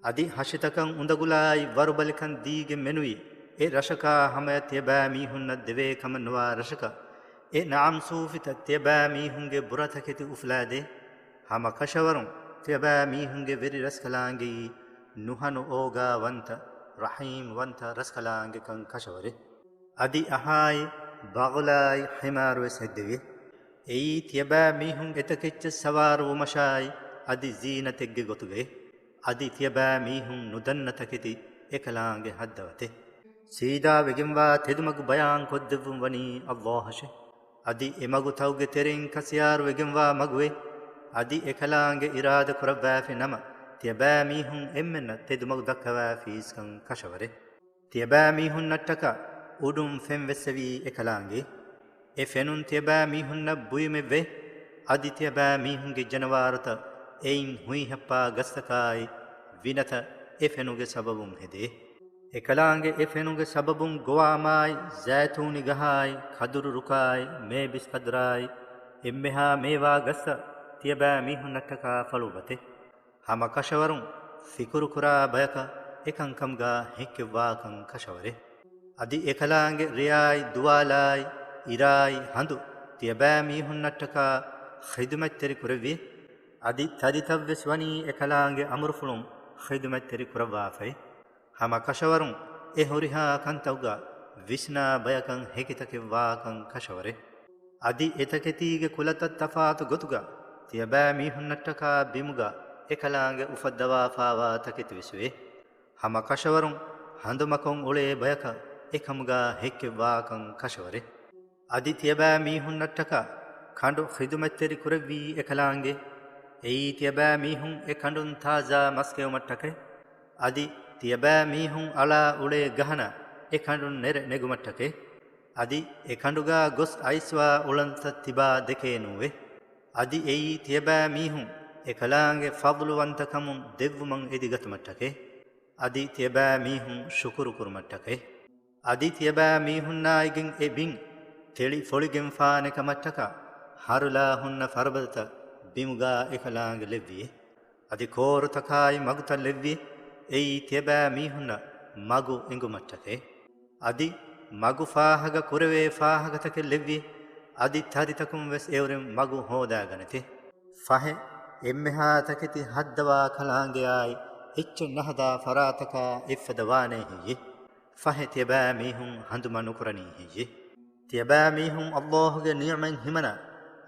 އަދި ހަށިތަކަށް އުނދަގުލާއި ވަރުބަލިކަން ދީގެން މެނުވީ، އެ ރަށަކާ ހަމަޔަށް ތިޔަބައިމީހުންނަށް ދެވޭ ކަމަށް ނުވާ ރަށަކަށް، އެ ނަޢަމް ސޫފިތައް ތިޔަބައިމީހުންގެ ބުރަތަކެތި އުފުލާދޭ. ހަމަ ކަށަވަރުން ތިޔަބައިމީހުންގެ ވެރި ރަސްކަލާނގެއީ ނުހަނު އޯގާވަންތަ، ރަޙީމްވަންތަ ރަސްކަލާނގެކަން ކަށަވަރޭ. އަދި އަހާއި، ބަޣުލާއި، ޙިމާރުވެސް ހެއްދެވި. އެއީ ތިޔަބައިމީހުން އެތަކެއްޗަށް ސަވާރުވުމަށާއި، އަދި ޒީނަތެއްގެ ގޮތުގައި. އަދި ތިޔަބައިމީހުން ނުދަންނަ ތަކެތި އެކަލާނގެ ހައްދަވަތެ. ސީދާ ވެގެންވާ ތެދުމަގު ބަޔާން ކޮށްދެއްވުން ވަނީ އައްލާހަށެ. އަދި އެމަގުތައުގެ ތެރެއިން ކަސިޔާރު ވެގެންވާ މަގުވޭ. އަދި އެކަލާނގެ އިރާދަ ކުރައްވާފި ނަމަ، ތިޔަބައިމީހުން އެންމެންނަށް ތެދުމަގު ދައްކަވާފީސްކަން ކަށަވަރޭ. ތިޔަބައިމީހުންނަށްޓަކާ އުޑުން ފެން ވެއްސެވީ އެކަލާނގެ. އެ ފެނުން ތިޔަބައިމީހުންނަށް ބުއިމެއްވޭ. އަދި ތިޔަބައިމީހުންގެ ޖަނަވާރުތައް އެއިން ހުއިހައްޕާ ގަސްތަކާއި ވިނަތައް އެ ފެނުގެ ސަބަބުން ހެދޭ. އެކަލާނގެ އެ ފެނުގެ ސަބަބުން ގޮވާމާއި، ޒައިތޫނި ގަހާއި، ކަދުރު ރުކާއި، މޭބިސް ކަދުރާއި، އެންމެހާ މޭވާ ގަސްތައް ތިޔަބައިމީހުންނަށްޓަކާ ފަޅުއްވަތެ. ހަމަ ކަށަވަރުން ފިކުރުކުރާ ބަޔަކަށް އެކަންކަމުގާ ހެއްކެއްވާކަން ކަށަވަރެ. އަދި އެކަލާނގެ ރެޔާއި ދުވާލާއި އިރާއި ހަނދު ތިޔަބައިމީހުންނަށްޓަކާ ޚިދުމަތްތެރި ކުރެއްވި. އަދި ތަރިތައްވެސް ވަނީ އެކަލާނގެ އަމުރުފުޅުން ޚިދުމަތްތެރި ކުރައްވާފައި. ހަމަ ކަށަވަރުން އެ ހުރިހާ ކަންތައްގަ ވިސްނާ ބަޔަކަށް ހެކިތަކެއްވާކަން ކަށަވަރެ. އަދި އެތަކެތީގެ ކުލަތައް ތަފާތު ގޮތުގަ ތިޔަބައިމީހުންނަށްޓަކާ ބިމުގަ އެކަލާނގެ އުފައްދަވާފާވާ ތަކެތިވެސްވޭ. ހަމަ ކަށަވަރުން ހަނދުމަކޮށް އުޅޭ ބަޔަކަށް އެކަމުގަ ހެއްކެއްވާކަން ކަށަވަރެ. އަދި ތިޔަބައިމީހުންނަށްޓަކާ ކަނޑު ޚިދުމަތްތެރި ކުރެއްވީ އެކަލާނގެ. އެއީ ތިޔަބައިމީހުން އެ ކަނޑުން ތާޒާ މަސް ކެއުމަށްޓަކައި. އަދި ތިޔަބައިމީހުން އަޅާ އުޅޭ ގަހަނަ އެ ކަނޑުން ނެރެ ނެގުމަށްޓަކައި. އަދި އެ ކަނޑުގާ ގޮސް އައިސްވާ އުޅަނދުތައް ތިބާ ދެކޭ ނޫވެ. އަދި އެއީ ތިޔަބައިމީހުން އެކަލާނގެ ފަޟްލުވަންތަކަމުން ދެއްވުމަށް އެދިގަތުމަށްޓަކައި. އަދި ތިޔަބައިމީހުން ޝުކުރު ކުރުމަށްޓަކައި. އަދި ތިޔަބައިމީހުންނާއިގެން އެ ބިން ތެޅި ފޮޅިގެންފާނެ ކަމަށްޓަކާ ހަރުލާ ހުންނަ ފަރުބަދަތައް ބިމުގާ އެކަލާނގެ ލެއްވިއޭ. އަދި ކޯރުތަކާއި މަގުތައް ލެއްވި، އެއީ ތިޔަބައިމީހުންނަށް މަގު އެނގުމަށްޓަކައި. އަދި މަގު ފާހަގަ ކުރެވޭ ފާހަގަތަކެއް ލެއްވި، އަދި ތަރިތަކުން ވެސް އެއުރެން މަގު ހޯދާގަނެތެ. ފަހެ، އެންމެހާ ތަކެތި ހައްދަވާ ކަލާނގެއާއި އެއްޗެއް ނަހަދާ ފަރާތަކާ އެއްފަދަ ވާނޭ ހެއްޔެ؟ ފަހެ، ތިޔަބައިމީހުން ހަނދުމަ ނުކުރަނީ ހެއްޔެ؟ ތިޔަބައިމީހުން އައްލާހުގެ ނިޢުމަތް ހިމަނާ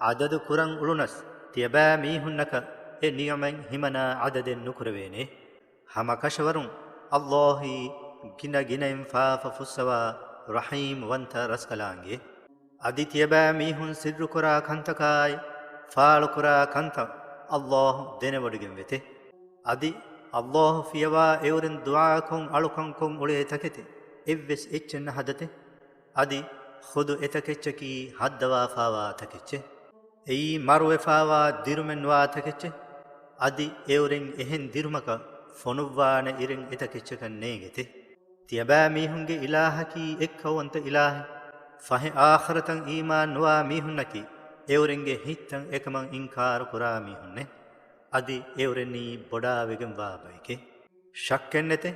ޢަދަދު ކުރަން އުޅުނަސް، ތިޔަބައިމީހުންނަކަށް އެ ނިޢުމަތް ހިމަނާ ޢަދަދެއް ނުކުރެވޭނެ. ހަމަ ކަށަވަރުން އައްލާހީ ގިނަ ގިނައިން ފާފަ ފުއްސަވާ ރަޙީމް ވަންތަ ރަސްކަލާނގެ. އަދި ތިޔަބައިމީހުން ސިއްރުކުރާ ކަންތަކާއި ފާޅުކުރާ ކަންތައް އައްލާހު ދެނެވޮޑިގެންވެތެ. އަދި އައްލާހު ފިޔަވާ އެއުރެން ދުޢާކޮށް އަޅުކަން ކޮށް އުޅޭ ތަކެތި އެއްވެސް އެއްޗެއް ނަހަދަތެ. އަދި ޚުދު އެތަކެއްޗަކީ ހައްދަވާފާވާ ތަކެއްޗެއް. އެއީ މަރުވެފާވާ ދިރުމެއް ނުވާ ތަކެއްޗެއް. އަދި އެއުރެން އެހެން ދިރުމަކަށް ފޮނުއްވާނެ އިރެއް އެތަކެއްޗަކަށް ނޭނގެތެ. ތިޔަބައިމީހުންގެ އިލާހަކީ އެއްކައުވަންތަ އިލާހެއް. ފަހެ އާޚިރަތަށް އީމާން ނުވާ މީހުންނަކީ އެއުރެންގެ ހިތްތައް އެކަމަށް އިންކާރު ކުރާ މީހުންނޭ. އަދި އެއުރެންނީ ބޮޑާވެގެންވާ ބައެކޭ. ޝައްކެއްނެތެ،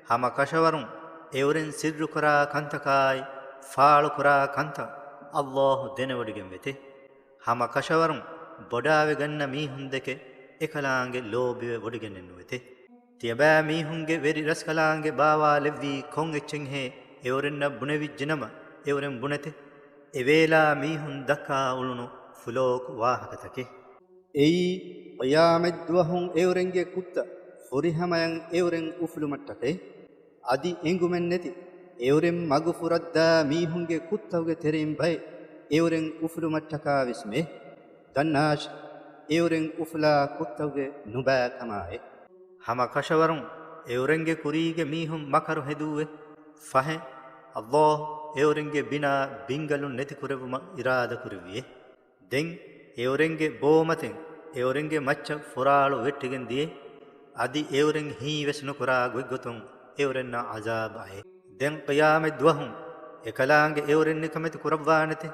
ހަމަ ކަށަވަރުން އެއުރެން ސިއްރުކުރާ ކަންތަކާއި ފާޅުކުރާ ކަންތައް އައްލާހު ދެނެވޮޑިގެންވެތެ. ހަމަ ކަށަވަރުން ބޮޑާވެގަންނަ މީހުންދެކެ އެކަލާނގެ ލޯބިވެ ވޮޑިގެނެއްނުވެތެ. ތިޔަބައިމީހުންގެ ވެރި ރަސްކަލާނގެ ބާވާލެއްވީ ކޮން އެއްޗެއްހޭ އެއުރެންނަށް ބުނެވިއްޖެނަމަ އެއުރެން ބުނެތެ. އެވޭލާ މީހުން ދައްކާ އުޅުނު ފުލޯކު ވާހަކަތަކެއް. އެއީ، ޤިޔާމަތްދުވަހުން އެއުރެންގެ ކުށްތައް ފުރިހަމަޔަށް އެއުރެން އުފުލުމަށްޓަކައި. އަދި އެނގުމެއްނެތި އެއުރެން މަގުފުރައްދާ މީހުންގެ ކުށްތަކުގެ ތެރެއިން ބައެއް އެއުރެން އުފުލުމަށްޓަކާވެސްމެ. ދަންނާށި، އެއުރެން އުފުލާ ކުށްތަކުގެ ނުބައިކަމާއެ. ހަމަ ކަށަވަރުން އެއުރެންގެ ކުރީގެ މީހުން މަކަރު ހެދޫއެ. ފަހެ، އައްލާހު އެއުރެންގެ ބިނާ ބިންގަލުން ނެތިކުރެއްވުމަށް އިރާދަކުރެއްވިއެ. ދެން އެއުރެންގެ ބޯމަތިން އެއުރެންގެ މައްޗަށް ފުރާޅު ވެއްޓިގެން ދިޔައި، އަދި އެއުރެން ހީވެސް ނުކުރާ ގޮތްގޮތުން އެއުރެންނަށް ޢަޒާބް އައޭ. ދެން ޤިޔާމަތް ދުވަހުން އެކަލާނގެ އެއުރެން ނިކަމެތި ކުރައްވާނެތެ،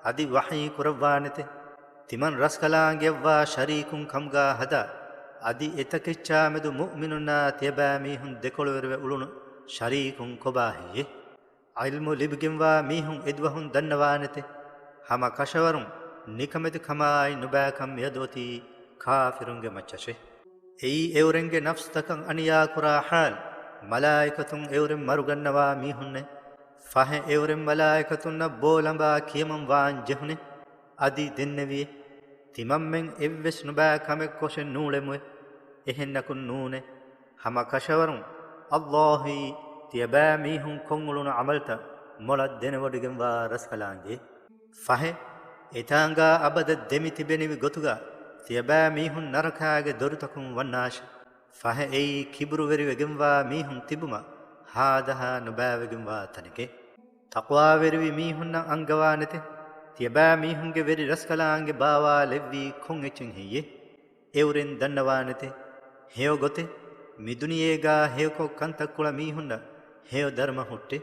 އަދި ވަޙީ ކުރައްވާނެތެ. ތިމަން ރަސްކަލާނގެއަށްވާ ޝަރީކުން ކަމުގާ ހަދާ، އަދި އެތަކެއްޗާމެދު މުއުމިނުންނާ ތިޔަބައިމީހުން ދެކޮޅުވެރިވެ އުޅުނު ޝަރީކުން ކޮބާ ހެއްޔެ؟ ޢިލްމު ލިބިގެންވާ މީހުން އެދުވަހުން ދަންނަވާނެތެ. ހަމަ ކަށަވަރުން ނިކަމެތި ކަމާއި ނުބައިކަން މިއަދު އޮތީ ކާފިރުންގެ މައްޗަށެ. އެއީ އެއުރެންގެ ނަފްސުތަކަށް އަނިޔާކުރާ ޙާލު. މަލާއިކަތުން އެއުރެން މަރުގަންނަވާ މީހުންނެ. ފަހެ އެއުރެން މަލާއިކަތުންނަށް ބޯލަނބާ ކިޔަމަން ވާން ޖެހުނެ. އަދި ދެންނެވިއެ، ތިމަންމެން އެއްވެސް ނުބައި ކަމެއް ކޮށެއް ނޫޅެމުއެ. އެހެންނަކުން ނޫނޭ. ހަމަ ކަށަވަރުން އައްލާހީ ތިޔަބައިމީހުން ކޮށްއުޅުނު ޢަމަލްތައް މޮޅަށް ދެނެވޮޑިގެންވާ ރަސްކަލާނގެ. ފަހެ، އެތާނގާ އަބަދަށް ދެމި ތިބެނިވި ގޮތުގާ ތިޔަބައިމީހުން ނަރަކާގެ ދޮރުތަކުން ވަންނާށި. ފަހެ އެއީ ކިބުރުވެރިވެގެންވާ މީހުން ތިބުމަށް ހާދަހާ ނުބައިވެގެންވާ ތަނެކޭ. ތަޤްވާވެރިވި މީހުންނަށް އަންގަވާނެތެ، ތިޔަބައިމީހުންގެ ވެރި ރަސްކަލާނގެ ބާވާލެއްވީ ކޮން އެއްޗެއް ހެއްޔެ؟ އެއުރެން ދަންނަވާނެތެ، ހެޔޮ ގޮތެއް، މިދުނިޔޭގާ ހެޔޮކޮށް ކަންތައްކުޅަ މީހުންނަށް ހެޔޮ ދަރުމަ ހުއްޓެ.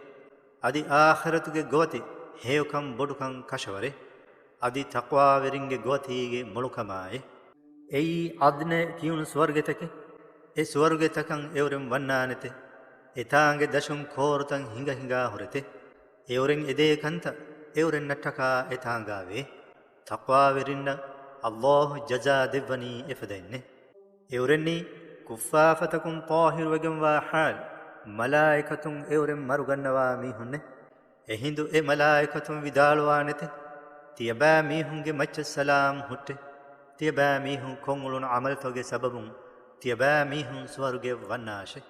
އަދި އާޚިރަތުގެ ގޮވަތި ހެޔޮކަން ބޮޑުކަން ކަށަވަރެ. އަދި ތަޤްވާވެރިންގެ ގޮވަތީގެ މޮޅުކަމާއެ. އެއީ ޢަދްނޭ ކިޔުނު ސުވަރުގެތަކެއް. އެ ސުވަރުގެތަކަށް އެއުރެން ވަންނާނެތެ. އެތާނގެ ދަށުން ކޯރުތައް ހިނގަ ހިނގާ ހުރެތެ. އެއުރެން އެދޭ ކަންތައް އެއުރެންނަށްޓަކާ އެތާނގާވޭ. ތަޤްވާވެރިންނަށް އައްލާހު ޖަޒާ ދެއްވަނީ އެފަދައިންނެ. އެއުރެންނީ ކުއްފާފަތަކުން ޠާހިރުވެގެންވާ ޙާލު، މަލާއިކަތުން އެއުރެން މަރުގަންނަވާ މީހުންނެ. އެހިނދު އެ މަލާއިކަތުން ވިދާޅުވާނެތެ، ތިޔަބައިމީހުންގެ މައްޗަށް ސަލާމް ހުއްޓެ. ތިޔަބައިމީހުން ކޮށްއުޅުނު ޢަމަލުތަކުގެ ސަބަބުން ތިޔަބައިމީހުން ސުވަރުގެއަށް ވަންނާށެ.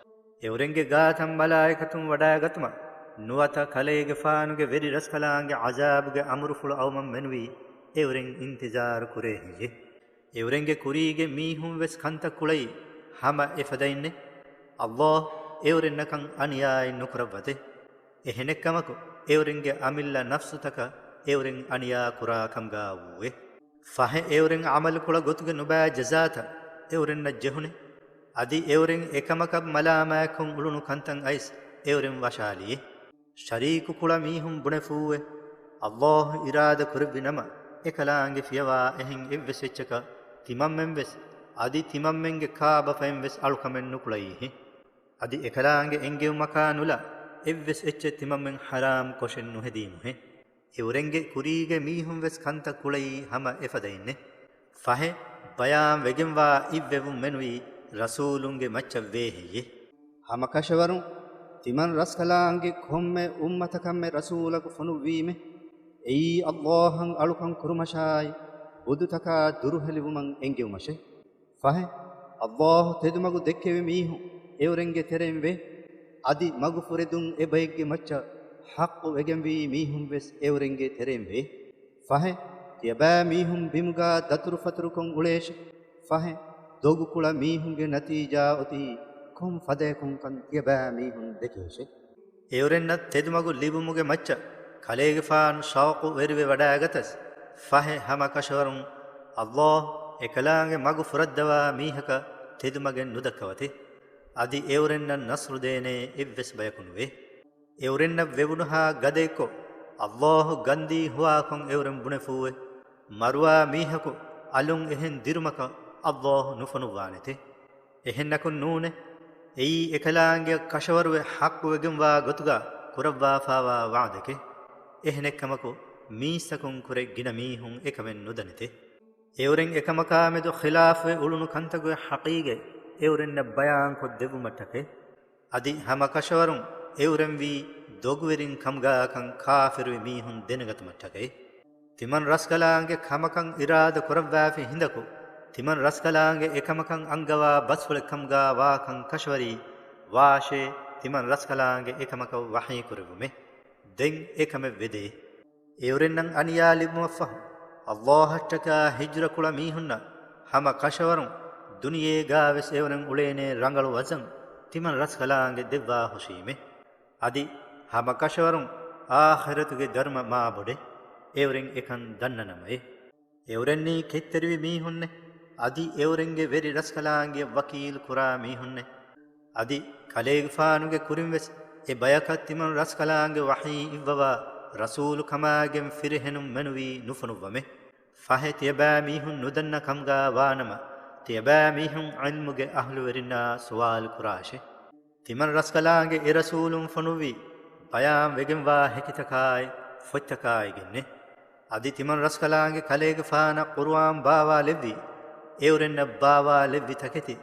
އެއުރެންގެ ގާތަށް މަލާއިކަތުން ވަޑައިގަތުމަށް ނުވަތަ ކަލޭގެފާނުގެ ވެރި ރަސްކަލާނގެ ޢަޒާބުގެ އަމުރުފުޅު އައުމަށް މެނުވީ އެއުރެން އިންތިޒާރު ކުރޭ ހެއްޔެ؟ އެއުރެންގެ ކުރީގެ މީހުން ވެސް ކަންތައް ކުޅައީ ހަމަ އެފަދައިންނެ. އައްލާހު އެއުރެންނަކަށް އަނިޔާއެއް ނުކުރައްވަތެ. އެހެނެއްކަމަކު، އެއުރެންގެ އަމިއްލަ ނަފްސުތަކަށް އެއުރެން އަނިޔާ ކުރާ ކަމުގާ ވޫއެ. ފަހެ އެއުރެން ޢަމަލުކުޅަ ގޮތުގެ ނުބައި ޖަޒާތައް އެއުރެންނަށް ޖެހުނެ. އަދި އެއުރެން އެކަމަކަށް މަލާމާތްކޮށް އުޅުނު ކަންތައް އައިސް އެއުރެން ވަށާލިއެ. ޝަރީކުކުޅަ މީހުން ބުނެފޫއެ. އައްލާހު އިރާދަ ކުރެއްވި ނަމަ، އެކަލާނގެ ފިޔަވާ އެހެން އެއްވެސް އެއްޗަކަށް ތިމަންމެން ވެސް އަދި ތިމަންމެންގެ ކާބަފައިން ވެސް އަޅުކަމެއް ނުކުޅައީހެއް. އަދި އެކަލާނގެ އެންގެވުމަކާ ނުލާ އެއްވެސް އެއްޗެއް ތިމަންމެން ޙަރާމް ކޮށެއް ނުހެދީމުހެއް. އެއުރެންގެ ކުރީގެ މީހުން ވެސް ކަންތައް ކުޅައީ ހަމަ އެފަދައިންނޭ. ފަހެ، ބަޔާން ވެގެންވާ އިއްވެވުން މެނުވީ ރަސޫލުންގެ މައްޗަށް ވޭހެއްޔޭ؟ ހަމަ ކަށަވަރުން ތިމަން ރަސްކަލާނގެ ކޮންމެ އުއްމަތަކަށްމެ ރަސޫލަކު ފޮނުއްވީމެ، އެއީ އައްލާހަށް އަޅުކަން ކުރުމަށާއި، ބުދުތަކާ ދުރުހެލިވުމަށް އެންގެވުމަށޭ. ފަހެ، އައްލާހު ތެދުމަގު ދެއްކެވި މީހުން އެއުރެންގެ ތެރެއިން ވޭ. އަދި މަގުފުރެދުން އެބައެއްގެ މައްޗަށް ޙައްޤު ވެގެންވީ މީހުން ވެސް އެއުރެންގެ ތެރެއިން ވޭ. ފަހެ، ތިޔަބައިމީހުން ބިމުގާ ދަތުރުފަތުރުކޮށް އުޅޭށެ. ފަހެ، ދޮގުކުޅަ މީހުންގެ ނަތީޖާ އޮތީ ކޮން ފަދަޔަކުންކަން ތިޔަބައިމީހުން ދެކޭށެ. އެއުރެންނަށް ތެދުމަގު ލިބުމުގެ މައްޗަށް ކަލޭގެފާނު ޝައުޤު ވެރިވެ ވަޑައިގަތަސް، ފަހެ ހަމަ ކަށަވަރުން އައްލާހު އެކަލާނގެ މަގު ފުރައްދަވާ މީހަކަށް ތެދުމަގެއް ނުދައްކަވަތި. އަދި އެއުރެންނަށް ނަޞްރު ދޭނޭ އެއްވެސް ބަޔަކު ނުވޭ. އެއުރެންނަށް ވެވުނުހާ ގަދައެއްކޮށް، އައްލާހު ގަންދީ ހުވާކޮށް އެއުރެން ބުނެފޫވެ، މަރުވާ މީހަކު އަލުން އެހެން ދިރުމަކަށް އައްލާހު ނުފޮނުއްވާނެތެ. އެހެންނަކުން ނޫނޭ، އެއީ އެކަލާނގެއަށް ކަށަވަރުވެ ޙައްޤުވެގެންވާ ގޮތުގަ ކުރައްވާފާވާ ވަޢުދެކެ. އެހެނެއްކަމަކު، މީސްތަކުން ކުރެ ގިނަ މީހުން އެކަމެއް ނުދަނެތެ. އެއުރެން އެކަމަކާމެދު ޚިލާފުވެ އުޅުނު ކަންތަކުގެ ޙަޤީގަތް އެއުރެންނަށް ބަޔާންކޮށް ދެއްވުމަށްޓަކައި. އަދި ހަމަ ކަށަވަރުން އެއުރެންވީ ދޮގުވެރިން ކަމުގާކަން ކާފިރުވި މީހުން ދެނެގަތުމަށްޓަކައި. ތިމަން ރަސްކަލާނގެ ކަމަކަށް އިރާދަ ކުރައްވާފި ހިނދަކު، ތިމަން ރަސްކަލާނގެ އެކަމަކަށް އަންގަވާ ބަސްފުޅެއް ކަމުގާ ވާކަން ކަށަވަރީ ވާށޭ، ތިމަން ރަސްކަލާނގެ އެކަމަކަށް ވަޙީ ކުރެއްވުމޭ. ދެން އެކަމެއް ވެދޭ. އެއުރެންނަށް އަނިޔާ ލިބުމަށްފަހު، އައްލާހަށްޓަކާ ހިޖްރަކުޅަ މީހުންނަށް ހަމަ ކަށަވަރުން ދުނިޔޭގާވެސް އެއުރެން އުޅޭނޭ ރަނގަޅު ވަޒަން ތިމަން ރަސްކަލާނގެ ދެއްވާ ހުށީމޭ. އަދި ހަމަ ކަށަވަރުން އާޚިރަތުގެ ދަރުމަ މާބޮޑޭ އެއުރެން އެކަން ދަންނަނަމައޭ. އެއުރެންނީ ކެތްތެރިވި މީހުންނޭ، އަދި އެއުރެންގެ ވެރި ރަސްކަލާނގެއަށް ވަކީލު ކުރާ މީހުންނޭ. އަދި ކަލޭގެފާނުގެ ކުރިންވެސް އެ ބަޔަކަށް ތިމަން ރަސްކަލާނގެ ވަޙީ އިއްވަވާ ރަސޫލު ކަމާގެން ފިރިހެނުން މެނުވީ ނުފޮނުއްވަމޭ. ފަހެ ތިޔަބައިމީހުން ނުދަންނަ ކަމުގާ ވާނަމަ، ތިޔަބައިމީހުން ޢިލްމުގެ އަހްލުވެރިންނާ ސުވާލު ކުރާށޭ. ތިމަން ރަސްކަލާނގެ އެ ރަސޫލުން ފޮނުއްވީ ބަޔާން ވެގެންވާ ހެކިތަކާއި ފޮތްތަކާއިގެންނޭ. އަދި ތިމަން ރަސްކަލާނގެ ކަލޭގެފާނަށް ޤުރުއާން ބާވާލެއްވީ، އެއުރެންނަށް ބާވާލެއްވި ތަކެތި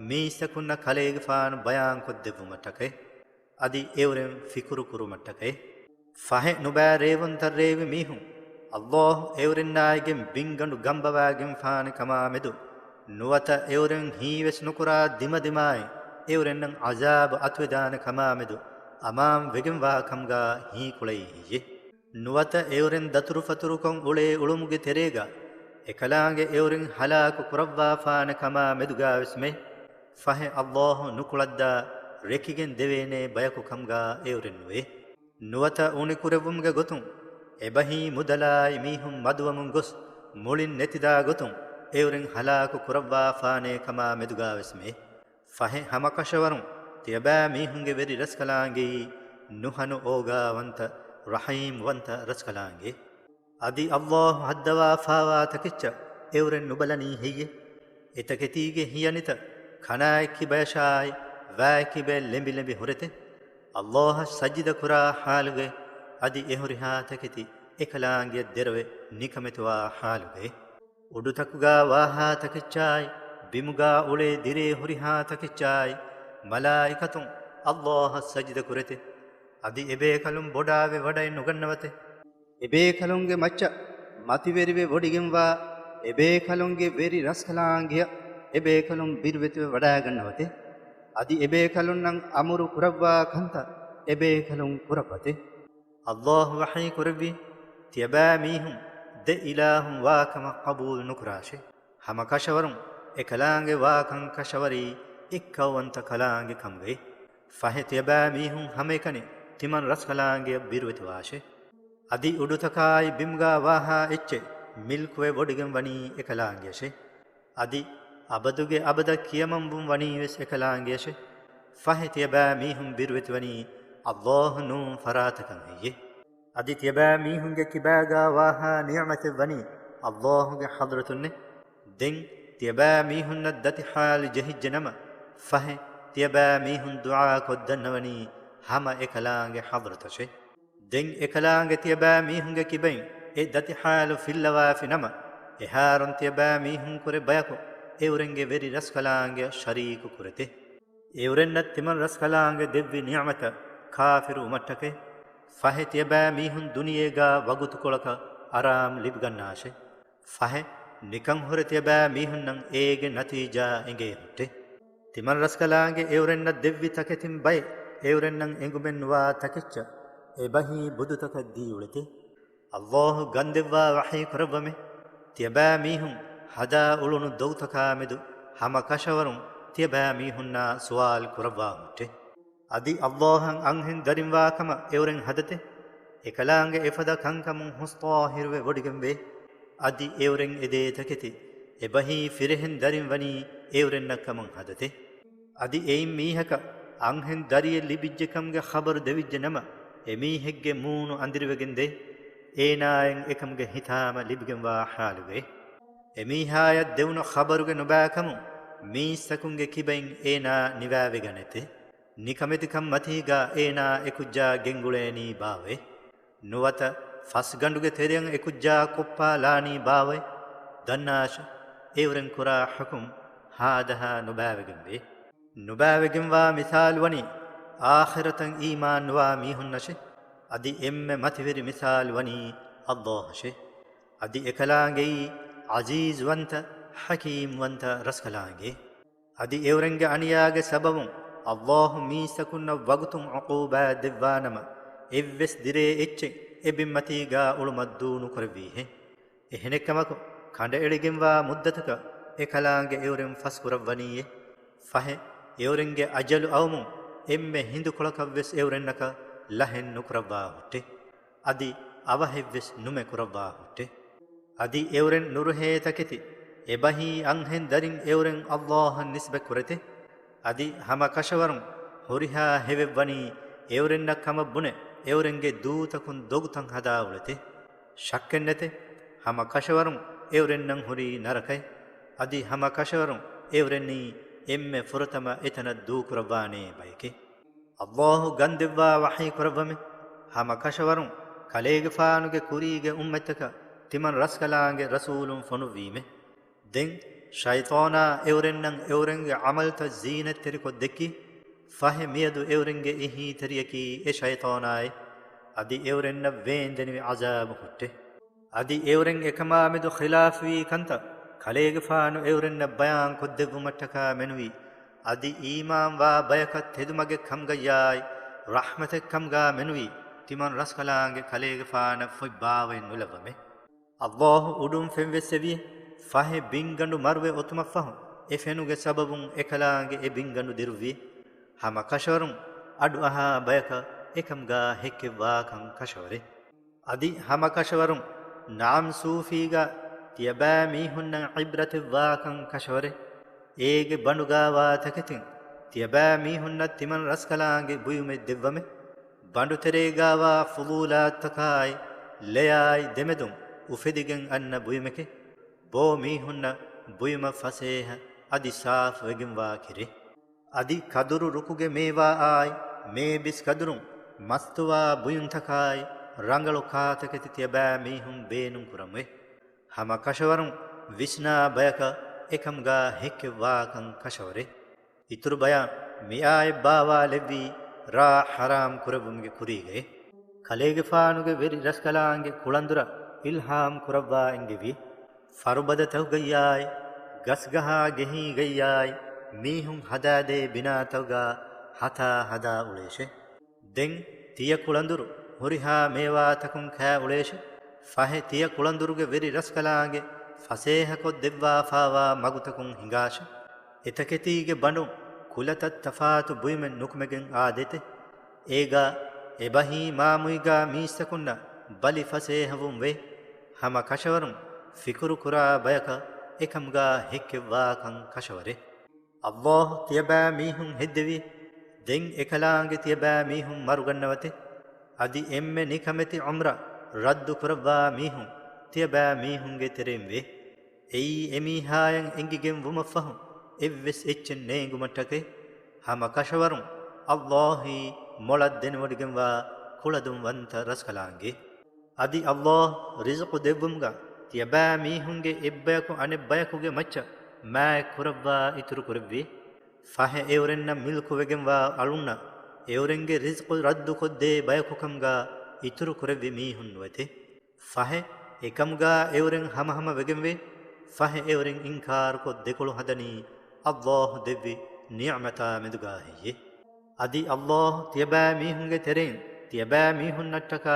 މީސްތަކުންނަށް ކަލޭގެފާނު ބަޔާންކޮށްދެއްވުމަށްޓަކައި. އަދި އެއުރެން ފިކުރު ކުރުމަށްޓަކައި. ފަހެ ނުބައި ރޭވުންތައް ރޭވި މީހުން، އައްލާހު އެއުރެންނާއިގެން ބިންގަނޑު ގަނބަވާގެންފާނެ ކަމާމެދު، ނުވަތަ އެއުރެން ހީވެސް ނުކުރާ ދިމަދިމާއި އެއުރެންނަށް ޢަޒާބު އަތުވެދާނެ ކަމާމެދު އަމާން ވެގެންވާ ކަމުގާ ހީކުޅައީ ހެއްޔޭ؟ ނުވަތަ އެއުރެން ދަތުރުފަތުރުކޮށް އުޅޭ އުޅުމުގެ ތެރޭގަ އެކަލާނގެ އެއުރެން ހަލާކު ކުރައްވާފާނެ ކަމާ މެދުގާވެސް މެ ފަހެ އައްލާހު ނުކުޅައްދާ ރެކިގެން ދެވޭނޭ ބަޔަކު ކަމުގާ އެއުރެން ނުވޭ. ނުވަތަ އުނިކުރެއްވުމުގެ ގޮތުން އެބަހީ މުދަލާއި މީހުން މަދުވަމުން ގޮސް މުޅިން ނެތިދާ ގޮތުން އެއުރެން ހަލާކު ކުރައްވާފާނޭ ކަމާ މެދުގާވެސް މެ ފަހެ ހަމަކަށަވަރުން ތިޔަބައިމީހުންގެ ވެރި ރަސްކަލާނގެއީ ނުހަނު އޯގާވަންތަ ރަޙީމްވަންތަ ރަސްކަލާނގެ. އަދި އައްލާހު ހައްދަވާފާވާ ތަކެއްޗަށް އެއުރެން ނުބަލަނީ ހެއްޔެ؟ އެތަކެތީގެ ހިޔަނިތައް ކަނާއެއްކިބަޔަށާއި ވާއެއްކިބަޔަށް ލެނބި ލެނބި ހުރެތެ؟ އައްލާހަށް ސަޖިދަކުރާ ޙާލުގައި އަދި އެހުރިހާ ތަކެތި އެކަލާނގެއަށް ދެރަވެ ނިކަމެތިވާ ޙާލުގައި. އުޑުތަކުގާ ވާހާ ތަކެއްޗާއި، ބިމުގާ އުޅޭ ދިރޭ ހުރިހާ ތަކެއްޗާއި، މަލާއިކަތުން އައްލާހަށް ސަޖިދަ ކުރެތެ؟ އަދި އެބޭކަލުން ބޮޑާވެ ވަޑައެއް ނުގަންނަވަތެ؟ އެބޭކަލުންގެ މައްޗަށް މަތިވެރިވެ ވޮޑިގެންވާ އެބޭކަލުންގެ ވެރި ރަސްކަލާނގެއަށް އެބޭކަލުން ބިރުވެތިވެ ވަޑައިގަންނަވަތެ؟ އަދި އެބޭކަލުންނަށް އަމުރު ކުރައްވާ ކަންތައް އެބޭކަލުން ކުރައްވަތެ؟ އައްލާހު ވަޙީ ކުރެއްވީ، ތިޔަބައިމީހުން ދެ އިލާހުން ވާ ކަމަށް ޤަބޫލު ނުކުރާށޭ. ހަމަކަށަވަރުން އެކަލާނގެ ވާކަން ކަށަވަރީ އެއްކައުވަންތަ ކަލާނގެ ކަމުގައި. ފަހެ ތިޔަބައިމީހުން ހަމައެކަނި ތިމަން ރަސްކަލާނގެއަށް ބިރުވެތިވާށޭ. އަދި އުޑުތަކާއި ބިމުގާ ވާހާ އެއްޗެއް މިލްކުވެ ވޮޑިގެން ވަނީ އެކަލާނގެއަށޭ. އަދި އަބަދުގެ އަބަދަށް ކިޔަމަންވުން ވަނީވެސް އެކަލާނގެއަށެ. ފަހެ ތިޔަބައިމީހުން ބިރުވެތިވަނީ އައްލާހު ނޫން ފަރާތަކަށް ހެއްޔެ؟ އަދި ތިޔަބައިމީހުންގެ ކިބާގާ ވާހާ ނިޢުމަތެއް ވަނީ އައްލާހުގެ ޙަޟްރަތުންނެ. ދެން ތިޔަބައިމީހުންނަށް ދަތި ޙާލު ޖެހިއްޖެ ނަމަ، ފަހެ، ތިޔަބައިމީހުން ދުޢާ ކޮށްދަންނަވަނީ ހަމަ އެކަލާނގެ ޙަޟްރަތަށޭ. ދެން އެކަލާނގެ ތިޔަބައިމީހުންގެ ކިބައިން އެ ދަތި ޙާލު ފިއްލަވާފި ނަމަ، އެހާރުން ތިޔަބައިމީހުން ކުރެ ބަޔަކު އެއުރެންގެ ވެރި ރަސްކަލާނގެއަށް ޝަރީކު ކުރެތެ. އެއުރެންނަށް ތިމަން ރަސްކަލާނގެ ދެއްވި ނިޢުމަތަށް ކާފިރު ވުމަށްޓަކައި، ފަހެ ތިޔަބައިމީހުން ދުނިޔޭގާ ވަގުތުކޮޅަކަށް އަރާމް ލިބިގަންނާށޭ. ފަހެ، ނިކަން ހުރެ ތިޔަބައިމީހުންނަށް އޭގެ ނަތީޖާ އެނގޭ ހުއްޓެ. ތިމަން ރަސްކަލާނގެ އެއުރެންނަށް ދެއްވި ތަކެތިން ބައެއް އެއުރެންނަށް އެނގުމެއް ނުވާ ތަކެއްޗަށް އެބަހީ ބުދުތަކަށް ދީ އުޅެތެ. އައްލާހު ގަންދެއްވާ ވަޙީ ކުރައްވަމެ، ތިޔަބައިމީހުން ހަދާ އުޅުނު ދޮގުތަކާމެދު ހަމަ ކަށަވަރުން ތިޔަބައިމީހުންނާ ސުވާލު ކުރައްވާ ހުއްޓެ. އަދި އައްލާހަށް އަންހެން ދަރިންވާ ކަމަށް އެއުރެން ހަދަތެ؟ އެކަލާނގެ އެފަދަ ކަންކަމުން ހުސް ޠާހިރުވެ ވޮޑިގެންވޭ. އަދި އެއުރެން އެދޭ ތަކެތި އެބަހީ ފިރިހެން ދަރިން ވަނީ އެއުރެންނަށް ކަމަށް ހަދަތެ؟ އަދި އެއިން މީހަކަށް އަންހެން ދަރިއެއް ލިބިއްޖެކަމުގެ ޚަބަރު ދެވިއްޖެ ނަމަ، އެމީހެއްގެ މޫނު އަނދިރިވެގެން ދޭ. އޭނާއަށް އެކަމުގެ ހިތާމަ ލިބިގެންވާ ޙާލުގައި. އެމީހާޔަށް ދެވުނު ޚަބަރުގެ ނުބައިކަމުން މީސްތަކުންގެ ކިބައިން އޭނާ ނިވާވެގަނެތެ. ނިކަމެތިކަން މަތީގާ އޭނާ އެކުއްޖާ ގެންގުޅޭނީ ބާވައޭ؟ ނުވަތަ ފަސްގަނޑުގެ ތެރެއަށް އެކުއްޖާ ކޮއްޕާލާނީ ބާވައޭ؟ ދަންނާށެ، އެއުރެން ކުރާ ޙުކުމް ހާދަހާ ނުބައިވެގެންވޭ. ނުބައިވެގެންވާ މިސާލު ވަނީ އާޚިރަތަށް އީމާން ނުވާ މީހުންނަށެ. އަދި އެންމެ މަތިވެރި މިސާލު ވަނީ އައްލާހަށެ. އަދި އެކަލާނގެއީ ޢަޒީޒުވަންތަ، ޙަކީމްވަންތަ ރަސްކަލާނގެ. އަދި އެއުރެންގެ އަނިޔާގެ ސަބަބުން އައްލާހު މީސްތަކުންނަށް ވަގުތުން ޢުޤޫބާތް ދެއްވާނަމަ، އެއްވެސް ދިރޭ އެއްޗެއް އެ ބިންމަތީގާ އުޅުމަށް ދޫ ނުކުރެއްވީހެ. އެހެނެއްކަމަކު، ކަނޑައެޅިގެންވާ މުއްދަތަކަށް އެކަލާނގެ އެއުރެން ފަސްކުރައްވަނީއޭ. ފަހެ، އެއުރެންގެ އަޖަލު އައުމުން އެންމެ ހިނދުކޮޅަކަށްވެސް އެއުރެންނަކަށް ލަހެއް ނުކުރައްވާ ހުއްޓެ. އަދި އަވަހެއްވެސް ނުމެ ކުރައްވާ ހުއްޓެ. އަދި އެއުރެން ނުރުހޭ ތަކެތި އެބަހީ އަންހެން ދަރިން އެއުރެން އައްލާހަށް ނިސްބަތް ކުރެތެ. އަދި ހަމަ ކަށަވަރުން ހުރިހާ ހެވެއްވަނީ އެއުރެންނަށް ކަމަށް ބުނެ އެއުރެންގެ ދޫތަކުން ދޮގުތައް ހަދާ އުޅެތެ. ޝައްކެއްނެތެ، ހަމަ ކަށަވަރުން އެއުރެންނަށް ހުރީ ނަރަކައެއް. އަދި ހަމަ ކަށަވަރުން އެއުރެންނީ އެންމެ ފުރަތަމަ އެތަނަށް ދޫކުރައްވާނޭ ބަޔެކެ. އައްލާހު ގަންދެއްވާ ވަޙީ ކުރައްވަމެ، ހަމަ ކަށަވަރުން ކަލޭގެފާނުގެ ކުރީގެ އުއްމަތްތަކަށް ތިމަން ރަސްކަލާނގެ ރަސޫލުން ފޮނުއްވީމެ. ދެން ޝައިޠާނާ އެއުރެންނަށް އެއުރެންގެ ޢަމަލުތައް ޒީނަތްތެރިކޮށް ދެއްކި، ފަހެ މިއަދު އެއުރެންގެ އެހީތެރިޔަކީ އެ ޝައިޠާނާއި، އަދި އެއުރެންނަށް ވޭންދެނިވި ޢަޒާބު ހުއްޓެ. އަދި އެއުރެން އެކަމާމެދު ޚިލާފުވީ ކަންތައް ކަލޭގެފާނު އެއުރެންނަށް ބަޔާން ކޮށްދެއްވުމަށްޓަކާ މެނުވީ، އަދި އީމާންވާ ބަޔަކަށް ތެދުމަގެއް ކަމުގައްޔާއި، ރަޙްމަތެއް ކަމުގާ މެނުވީ، ތިމަން ރަސްކަލާނގެ ކަލޭގެފާނަށް ފޮތް ބާވައެއް ނުލައްވަމެ. އައްލާހު އުޑުން ފެންވެއްސެވި، ފަހެ ބިންގަނޑު މަރުވެ އޮތުމަށްފަހު، އެ ފެނުގެ ސަބަބުން އެކަލާނގެ އެ ބިންގަނޑު ދިރުއްވި. ހަމަ ކަށަވަރުން އަޑުއަހާ ބަޔަކަށް އެކަމުގާ ހެއްކެއްވާކަން ކަށަވަރެއް. އަދި ހަމަ ކަށަވަރުން ނަޢަމް ސޫފީގަ ތިޔަބައިމީހުންނަށް ޢިބްރަތެއްވާކަން ކަށަވަރެއް. އޭގެ ބަނޑުގާވާ ތަކެތިން ތިޔަބައިމީހުންނަށް ތިމަން ރަސްކަލާނގެ ބުއިމެއް ދެއްވަމެ. ބަނޑުތެރޭގާވާ ފުޟޫލާތުތަކާއި، ލެޔާއި ދެމެދުން އުފެދިގެން އަންނަ ބުއިމެކެ. ބޯ މީހުންނަށް ބުއިމަށް ފަސޭހަ އަދި ސާފުވެގެންވާ ކިރި. އަދި ކަދުރު ރުކުގެ މޭވާއާއި، މޭބިސް ކަދުރުން މަސްތުވާ ބުއިންތަކާއި، ރަނގަޅު ކާތަކެތި ތިޔަބައިމީހުން ބޭނުން ކުރަމުވެ. ހަމަ ކަށަވަރުން ވިސްނާ ބަޔަކަށް އެކަމުގާ ހެއްކެއްވާކަން ކަށަވަރެއް. އިތުރު ބަޔާން މިއާޔަތް ބާވާލެއްވީ ރާ ޙަރާމް ކުރެއްވުމުގެ ކުރީގައި. ކަލޭގެފާނުގެ ވެރި ރަސްކަލާނގެ ކުޅަނދުރަށް އިލްހާމް ކުރައްވާ އިންގެވި. ފަރުބަދަތަކުގައްޔާއި، ގަސްގަހާ ގެހީގައްޔާއި، މީހުން ހަދާދޭ ބިނާތަކުގާ ހަތާ ހަދާ އުޅޭށެ. ދެން ތިޔަ ކުޅަނދުރު ހުރިހާ މޭވާތަކުން ކާ އުޅޭށެ. ފަހެ ތިޔަ ކުޅަނދުރުގެ ވެރި ރަސްކަލާނގެ ފަސޭހަކޮށް ދެއްވާފާވާ މަގުތަކުން ހިނގާށެ. އެތަކެތީގެ ބަނޑުން ކުލަތައް ތަފާތު ބުއިމެއް ނުކުމެގެން އާދޭތެ. އޭގާ އެބަހީ މާމުއިގާ މީސްތަކުންނަށް ބަލި ފަސޭހަވުން ވޭ. ހަމަ ކަށަވަރުން ފިކުރު ކުރާ ބަޔަކަށް އެކަމުގާ ހެއްކެއްވާކަން ކަށަވަރެއް. އައްލާހު ތިޔަބައިމީހުން ހެއްދެވި. ދެން އެކަލާނގެ ތިޔަބައިމީހުން މަރުގަންނަވަތެ. އަދި އެންމެ ނިކަމެތި ޢުމްރަށް ރައްދު ކުރައްވާ މީހުން ތިޔަބައިމީހުންގެ ތެރެއިން ވޭ. އެއީ އެމީހާޔަށް އެނގިގެން ވުމަށްފަހު އެއްވެސް އެއްޗެއް ނޭނގުމަށްޓަކައި. ހަމަ ކަށަވަރުން އައްލާހީ މޮޅަށް ދެނެވޮޑިގެންވާ ކުޅަދުންވަންތަ ރަސްކަލާނގެ. އަދި އައްލާހް ރިޒުޤު ދެއްވުމުގަ ތިޔަބައިމީހުންގެ އެއްބަޔަކު އަނެއްބަޔަކުގެ މައްޗަށް މާތް ކުރައްވާ އިތުރު ކުރެއްވި. ފަހެ އެއުރެންނަށް މިލްކުވެގެންވާ އަޅުންނަށް އެއުރެންގެ ރިޒުޤު ރައްދުކޮށްދޭ ބަޔަކުކަމުގަ އިތުރު ކުރެއްވި މީހުން ނުވެތެ. ފަހެ އެކަމުގަ އެއުރެން ހަމަހަމަ ވެގެންވޭ. ފަހެ އެއުރެން އިންކާރުކޮށް ދެކޮޅު ހަދަނީ އައްލާހު ދެއްވި ނިޢުމަތާ މެދުގަ ހެއްޔެ؟ އަދި އައްލާހު ތިޔަބައިމީހުންގެ ތެރެއިން ތިޔަބައިމީހުންނަށްޓަކާ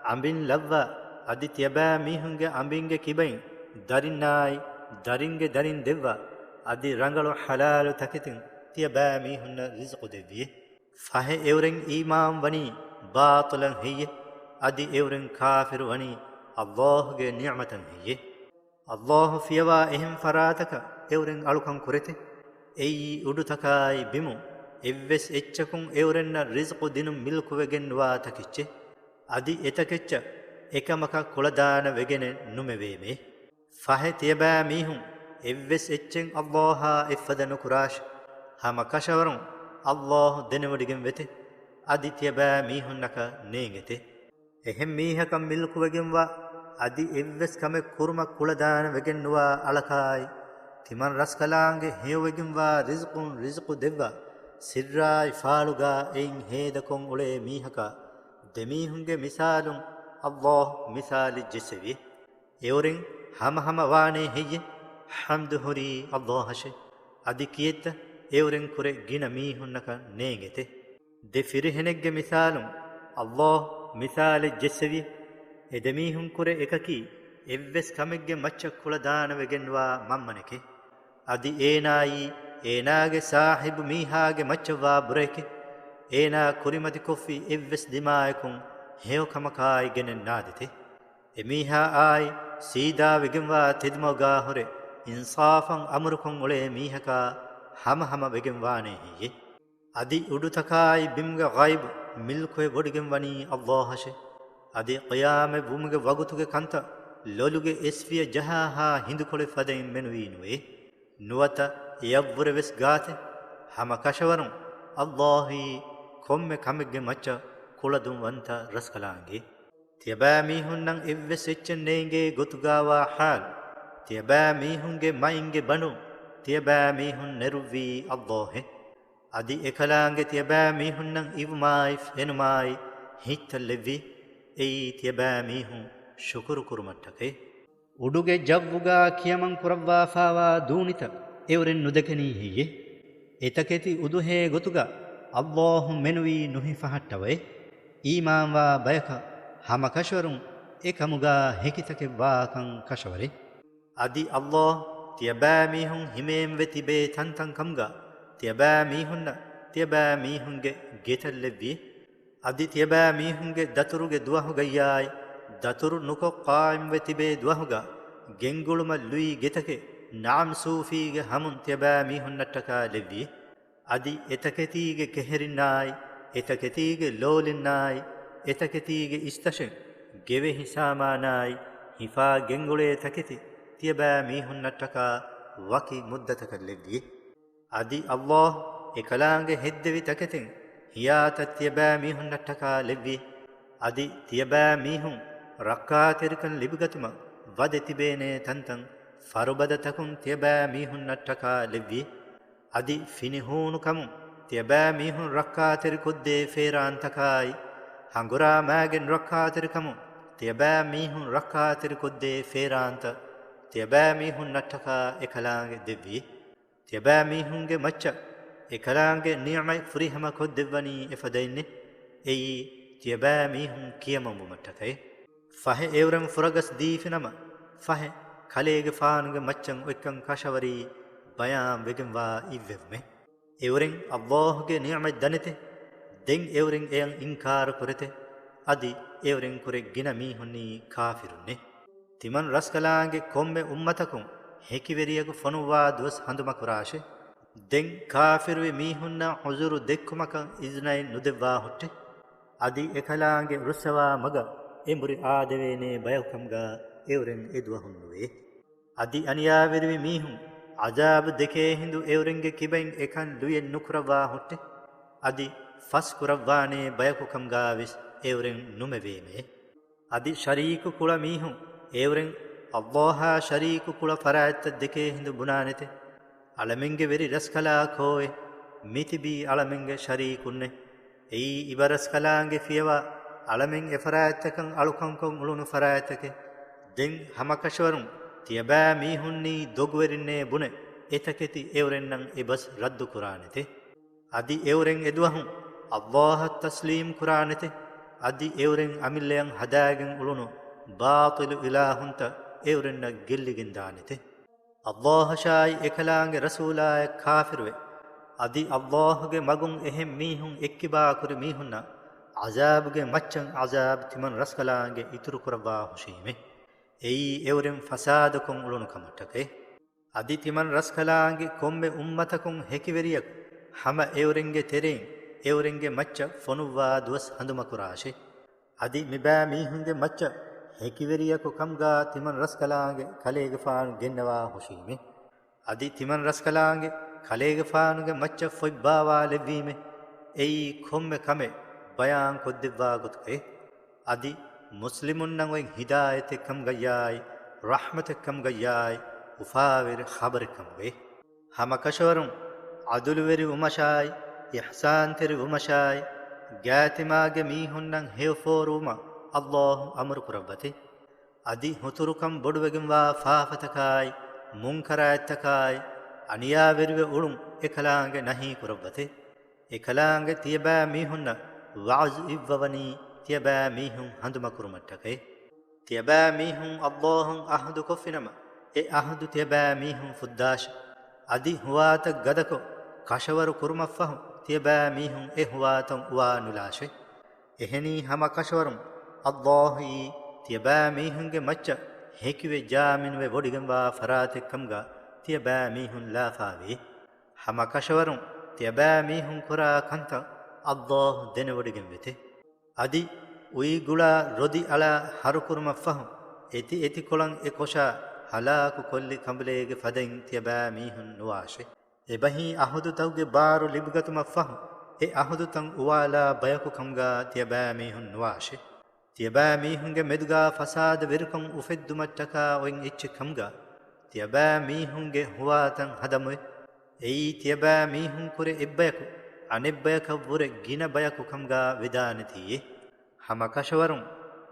އަނބިން ލައްވާ، އަދި ތިޔަބައިމީހުންގެ އަނބިންގެ ކިބައިން ދަރިންނާއި، ދަރިންގެ ދަރިން ދެއްވާ، އަދި ރަނގަޅު ޙަލާލު ތަކެތިން ތިޔަބައިމީހުންނަށް ރިޒުޤު ދެއްވި. ފަހެ އެއުރެން އީމާން ވަނީ ބާޠިލަށް ހެއްޔެ؟ އަދި އެއުރެން ކާފިރު ވަނީ އައްލާހުގެ ނިޢުމަތަށް ހެއްޔެ؟ އައްލާހު ފިޔަވާ އެހެން ފަރާތަކަށް އެއުރެން އަޅުކަން ކުރެތެ؟ އެއީ އުޑުތަކާއި ބިމުން އެއްވެސް އެއްޗަކުން އެއުރެންނަށް ރިޒުޤު ދިނުން މިލްކުވެގެން ނުވާ ތަކެއްޗެއް. އަދި އެތަކެއްޗަށް އެކަމަކަށް ކުޅަދާނަ ވެގެނެއް ނުމެވޭމޭ. ފަހެ ތިޔަބައިމީހުން އެއްވެސް އެއްޗެއް އައްލާހާ އެއްފަދަ ނުކުރާށި. ހަމަ ކަށަވަރުން އައްލާހު ދެނެވޮޑިގެން ވެތެ. އަދި ތިޔަބައިމީހުންނަކަށް ނޭނގެތެ. އެހެން މީހަކަށް މިލްކުވެގެންވާ އަދި އެއްވެސް ކަމެއް ކުރުމަށް ކުޅަދާނަ ވެގެން ނުވާ އަޅަކާއި، ތިމަން ރަސްކަލާނގެ ހެޔޮވެގެންވާ ރިޒުޤުން ރިޒުޤު ދެއްވާ، ސިއްރާއި ފާޅުގާ އެއިން ހޭދަކޮށް އުޅޭ މީހަކާ، ދެމީހުންގެ މިސާލުން އައްލާހު މިސާލެއް ޖެއްސެވި. އެއުރެން ހަމަހަމަ ވާނޭ ހެއްޔެ؟ ޙަމްދު ހުރީ އައްލާހަށެ. އަދި ކިއެއްތަ އެއުރެން ކުރެ ގިނަ މީހުންނަކަށް ނޭނގެތެ؟ ދެ ފިރިހެނެއްގެ މިސާލުން އައްލާހު މިސާލެއް ޖެއްސެވި. އެ ދެމީހުން ކުރެ އެކަކީ އެއްވެސް ކަމެއްގެ މައްޗަށް ކުޅަދާނަވެގެންވާ މަންމަނެކެ. އަދި އޭނާއީ އޭނާގެ ސާހިބު މީހާގެ މައްޗަށްވާ ބުރައެކެ. އޭނާ ކުރިމަތިކޮށްފި އެއްވެސް ދިމާޔަކުން ހެޔޮ ކަމަކާއި ގެނެއް ނާދެތެ. އެމީހާއާއި ސީދާވެގެންވާ ތެދުމަގާ ހުރެ އިންސާފަށް އަމުރުކޮށް އުޅޭ މީހަކާ ހަމަހަމަ ވެގެން ވާނޭ ހެއްޔެ؟ އަދި އުޑުތަކާއި ބިމުގެ ޣައިބު މިލްކުވެ ވޮޑިގެން ވަނީ އައްލާހަށެ. އަދި ޤިޔާމަތް ވުމުގެ ވަގުތުގެ ކަންތައް ލޮލުގެ އެސްފިޔަ ޖަހާހާ ހިނދުކޮޅެއް ފަދައިން މެނުވީ ނުވޭ. ނުވަތަ އެޔަށްވުރެވެސް ގާތެއް. ހަމަ ކަށަވަރުން އައްލާހީ ކޮންމެ ކަމެއްގެ މައްޗަށް ކުޅަދުންވަންތަ ރަސްކަލާނގެ. ތިޔަބައިމީހުންނަށް އެއްވެސް އެއްޗެއް ނޭނގޭ ގޮތުގާވާ ޙާލު، ތިޔަބައިމީހުންގެ މައިންގެ ބަނޑުން ތިޔަބައިމީހުން ނެރުއްވީ އައްލާހެ. އަދި އެކަލާނގެ ތިޔަބައިމީހުންނަށް އިވުމާއި ފެނުމާއި ހިތްތައް ލެއްވި. އެއީ ތިޔަބައިމީހުން ޝުކުރު ކުރުމަށްޓަކައި. އުޑުގެ ޖައްވުގާ ކިޔަމަން ކުރައްވާފާވާ ދޫނިތައް އެއުރެން ނުދެކެނީ ހެއްޔެ؟ އެތަކެތި އުދުހޭ ގޮތުގަ އައްލާހު މެނުވީ ނުހިފަހައްޓަވައޭ. އީމާންވާ ބަޔަކަށް ހަމަކަށަވަރުން އެކަމުގާ ހެކިތަކެއް ވާކަން ކަށަވަރޭ. އަދި އައްލާހު ތިޔަބައިމީހުން ހިމޭންވެ ތިބޭ ތަންތަން ކަމުގަ ތިޔަބައިމީހުންނަށް ތިޔަބައިމީހުންގެ ގެތައް ލެއްވި. އަދި ތިޔަބައިމީހުންގެ ދަތުރުގެ ދުވަހުގައްޔާއި، ދަތުރު ނުކޮށް ޤާއިމްވެ ތިބޭ ދުވަހުގަ، ގެންގުޅުމަށް ލުއި ގެތަކެއް ނަޢަމް ސޫފީގެ ހަމުން ތިޔަބައިމީހުންނަށްޓަކާ ލެއްވި. އަދި އެތަކެތީގެ ކެހެރިންނާއި، އެތަކެތީގެ ލޯލިންނާއި، އެތަކެތީގެ އިސްތަށެއް، ގެވެހި ސާމާނާއި، ހިފާ ގެންގުޅޭ ތަކެތި ތިޔަބައިމީހުންނަށްޓަކާ ވަކި މުއްދަތަކަށް ލެއްވި. އަދި އައްލާހު އެކަލާނގެ ހެއްދެވި ތަކެތިން ހިޔާތައް ތިޔަބައިމީހުންނަށްޓަކާ ލެއްވި. އަދި ތިޔަބައިމީހުން ރައްކާތެރިކަން ލިބިގަތުމަށް ވަދެ ތިބޭނޭ ތަންތަން ފަރުބަދަތަކުން ތިޔަބައިމީހުންނަށްޓަކާ ލެއްވި. އަދި ފިނިހޫނުކަމުން ތިޔަބައިމީހުން ރައްކާތެރިކޮށްދޭ ފޭރާންތަކާއި، ހަނގުރާމައިގެން ރައްކާތެރިކަމުން ތިޔަބައިމީހުން ރައްކާތެރިކޮށްދޭ ފޭރާންތައް ތިޔަބައިމީހުންނަށްޓަކާ އެކަލާނގެ ދެއްވި. ތިޔަބައިމީހުންގެ މައްޗަށް އެކަލާނގެ ނިޢުމަތް ފުރިހަމަ ކޮށްދެއްވަނީ އެފަދައިންނޭ. އެއީ ތިޔަބައިމީހުން ކިޔަމަންވުމަށްޓަކައި. ފަހެ އެއުރެން ފުރަގަސް ދީފިނަމަ، ފަހެ ކަލޭގެފާނުގެ މައްޗަށް އޮތްކަން ކަށަވަރީ ބަޔާން ވެގެންވާ އިއްވެވުމެއް. އެއުރެން އައްލާހުގެ ނިޢުމަތް ދަނެތެ؟ ދެން އެއުރެން އެޔަށް އިންކާރު ކުރެތެ؟ އަދި އެއުރެން ކުރެ ގިނަ މީހުންނީ ކާފިރުންނޭ. ތިމަން ރަސްކަލާނގެ ކޮންމެ އުއްމަތަކުން ހެކިވެރިޔަކު ފޮނުއްވާ ދުވަސް ހަނދުމަކުރާށޭ. ދެން ކާފިރުވި މީހުންނަށް ޢުޛުރު ދެއްކުމަކަށް އިޒުނައެއް ނުދެއްވާ ހުއްޓެ. އަދި އެކަލާނގެ ރުއްސަވާ މަގަށް އެނބުރި އާދެވޭނޭ ބަޔަކުކަމުގަ އެއުރެން އެދުވަހުން ނުވޭ. އަދި އަނިޔާވެރިވި މީހުން ޢަޒާބު ދެކޭ ހިނދު އެއުރެންގެ ކިބައިން އެކަން ލުޔެއް ނުކުރައްވާ ހުއްޓެ. އަދި ފަސް ކުރައްވާނޭ ބަޔަކު ކަމުގާވެސް އެއުރެން ނުމެވޭމެ. އަދި ޝަރީކު ކުޅަ މީހުން އެއުރެން އައްލާހާ ޝަރީކު ކުޅަ ފަރާތްތައް ދެކޭ ހިނދު ބުނާނެތެ. އަޅަމެންގެ ވެރި ރަސްކަލާ ކޯއެ؟ މިތިބީ އަޅަމެންގެ ޝަރީކުންނެ. އެއީ އިބަރަސްކަލާނގެ ފިޔަވާ އަޅަމެން އެފަރާތްތަކަށް އަޅުކަންކޮށް އުޅުނު ފަރާތްތަކެއް. ދެން ހަމަކަށަވަރުން ތިޔަބައިމީހުންނީ ދޮގުވެރިންނޭ ބުނެ، އެތަކެތި އެއުރެންނަށް އެބަސް ރައްދު ކުރާނެތެ. އަދި އެއުރެން އެދުވަހު އައްލާހަށް ތަސްލީމް ކުރާނެތެ. އަދި އެއުރެން އަމިއްލަޔަށް ހަދާގެން އުޅުނު ބާޠިލު އިލާހުންތައް އެއުރެންނަށް ގެއްލިގެންދާނެތެ. އައްލާހަށާއި އެކަލާނގެ ރަސޫލާއަށް ކާފިރުވެ، އަދި އައްލާހުގެ މަގުން އެހެން މީހުން އެއްކިބާކުރި މީހުންނަށް ޢަޒާބުގެ މައްޗަށް ޢަޒާބު ތިމަން ރަސްކަލާނގެ އިތުރުކުރައްވާ ހުށީމެ. އެއީ އެއުރެން ފަސާދަކޮށް އުޅުނު ކަމަށްޓަކައި. އަދި ތިމަން ރަސްކަލާނގެ ކޮންމެ އުއްމަތަކުން ހެކިވެރިޔަކު ހަމަ އެއުރެންގެ ތެރެއިން އެއުރެންގެ މައްޗަށް ފޮނުއްވާ ދުވަސް ހަނދުމަކުރާށެ. އަދި މިބައިމީހުންގެ މައްޗަށް ހެކިވެރިޔަކު ކަމުގާ ތިމަން ރަސްކަލާނގެ ކަލޭގެފާނު ގެންނަވާ ހުށީމެ. އަދި ތިމަން ރަސްކަލާނގެ ކަލޭގެފާނުގެ މައްޗަށް ފޮތްބާވާލެއްވީމެ. އެއީ ކޮންމެ ކަމެއް ބަޔާން ކޮށްދެއްވާ ގޮތުގައި. އަދި މުސްލިމުންނަށް އޮތް ހިދާޔަތެއް ކަމުގައްޔާއި، ރަޙްމަތެއް ކަމުގައްޔާއި، އުފާވެރި ޚަބަރެއް ކަމުގައި. ހަމަކަށަވަރުން ޢަދުލުވެރިވުމަށާއި، އިޙްސާންތެރިވުމަށާއި، ގާތިމާގެ މީހުންނަށް ހެޔޮފޯރުވުމަށް އައްލާހު އަމުރު ކުރައްވަތި. އަދި ހުތުރުކަން ބޮޑުވެގެންވާ ފާފަތަކާއި، މުންކަރާތްތަކާއި، އަނިޔާވެރިވެ އުޅުން އެކަލާނގެ ނަހީ ކުރައްވަތި. އެކަލާނގެ ތިޔަބައިމީހުންނަށް ވަޢުޒު އިއްވަވަނީ ތިޔަބައިމީހުން ހަނދުމަކުރުމަށްޓަކައި. ތިޔަބައިމީހުން އައްލާހުން ޢަހުދު ކޮށްފިނަމަ، އެ ޢަހުދު ތިޔަބައިމީހުން ފުއްދާށެ. އަދި ހުވާތައް ގަދަކޮށް ކަށަވަރު ކުރުމަށްފަހު ތިޔަބައިމީހުން އެ ހުވާތައް އުވާ ނުލާށެ. އެހެނީ ހަމަ ކަށަވަރުން އައްލާހުއީ ތިޔަބައިމީހުންގެ މައްޗަށް ހެކިވެ ޖާމިނުވެ ވޮޑިގެންވާ ފަރާތެއް ކަމުގަ ތިޔަބައިމީހުން ލާފާވޭ. ހަމަ ކަށަވަރުން ތިޔަބައިމީހުން ކުރާ ކަންތައް އައްލާހު ދެނެވޮޑިގެންވެތެ. އަދި އުއިގުޅާ ރޮދި އަޅާ ހަރުކުރުމަށްފަހު އެތި އެތިކޮޅަށް އެ ކޮށާ ހަލާކު ކޮށްލި ކަނބުލޭގެ ފަދައިން ތިޔަބައިމީހުން ނުވާށެ. އެބަހީ އަހުދުތަކުގެ ބާރު ލިބިގަތުމަށްފަހު އެ އަހުދުތައް އުވާލާ ބަޔަކު ކަމުގަ ތިޔަބައިމީހުން ނުވާށެ. ތިޔަބައިމީހުންގެ މެދުގަ ފަސާދަވެރިކަން އުފެއްދުމަށްޓަކާ އޮތް އެއްޗެއް ކަމުގަ ތިޔަބައިމީހުންގެ ހުވާތައް ހަދަމުވެ. އެއީ ތިޔަބައިމީހުން ކުރެ އެއްބަޔަކު އަނެއްބަޔަކަށްވުރެ ގިނަ ބަޔަކު ކަމުގަ ވެދާނެތީއޭ. ހަމަ ކަށަވަރުން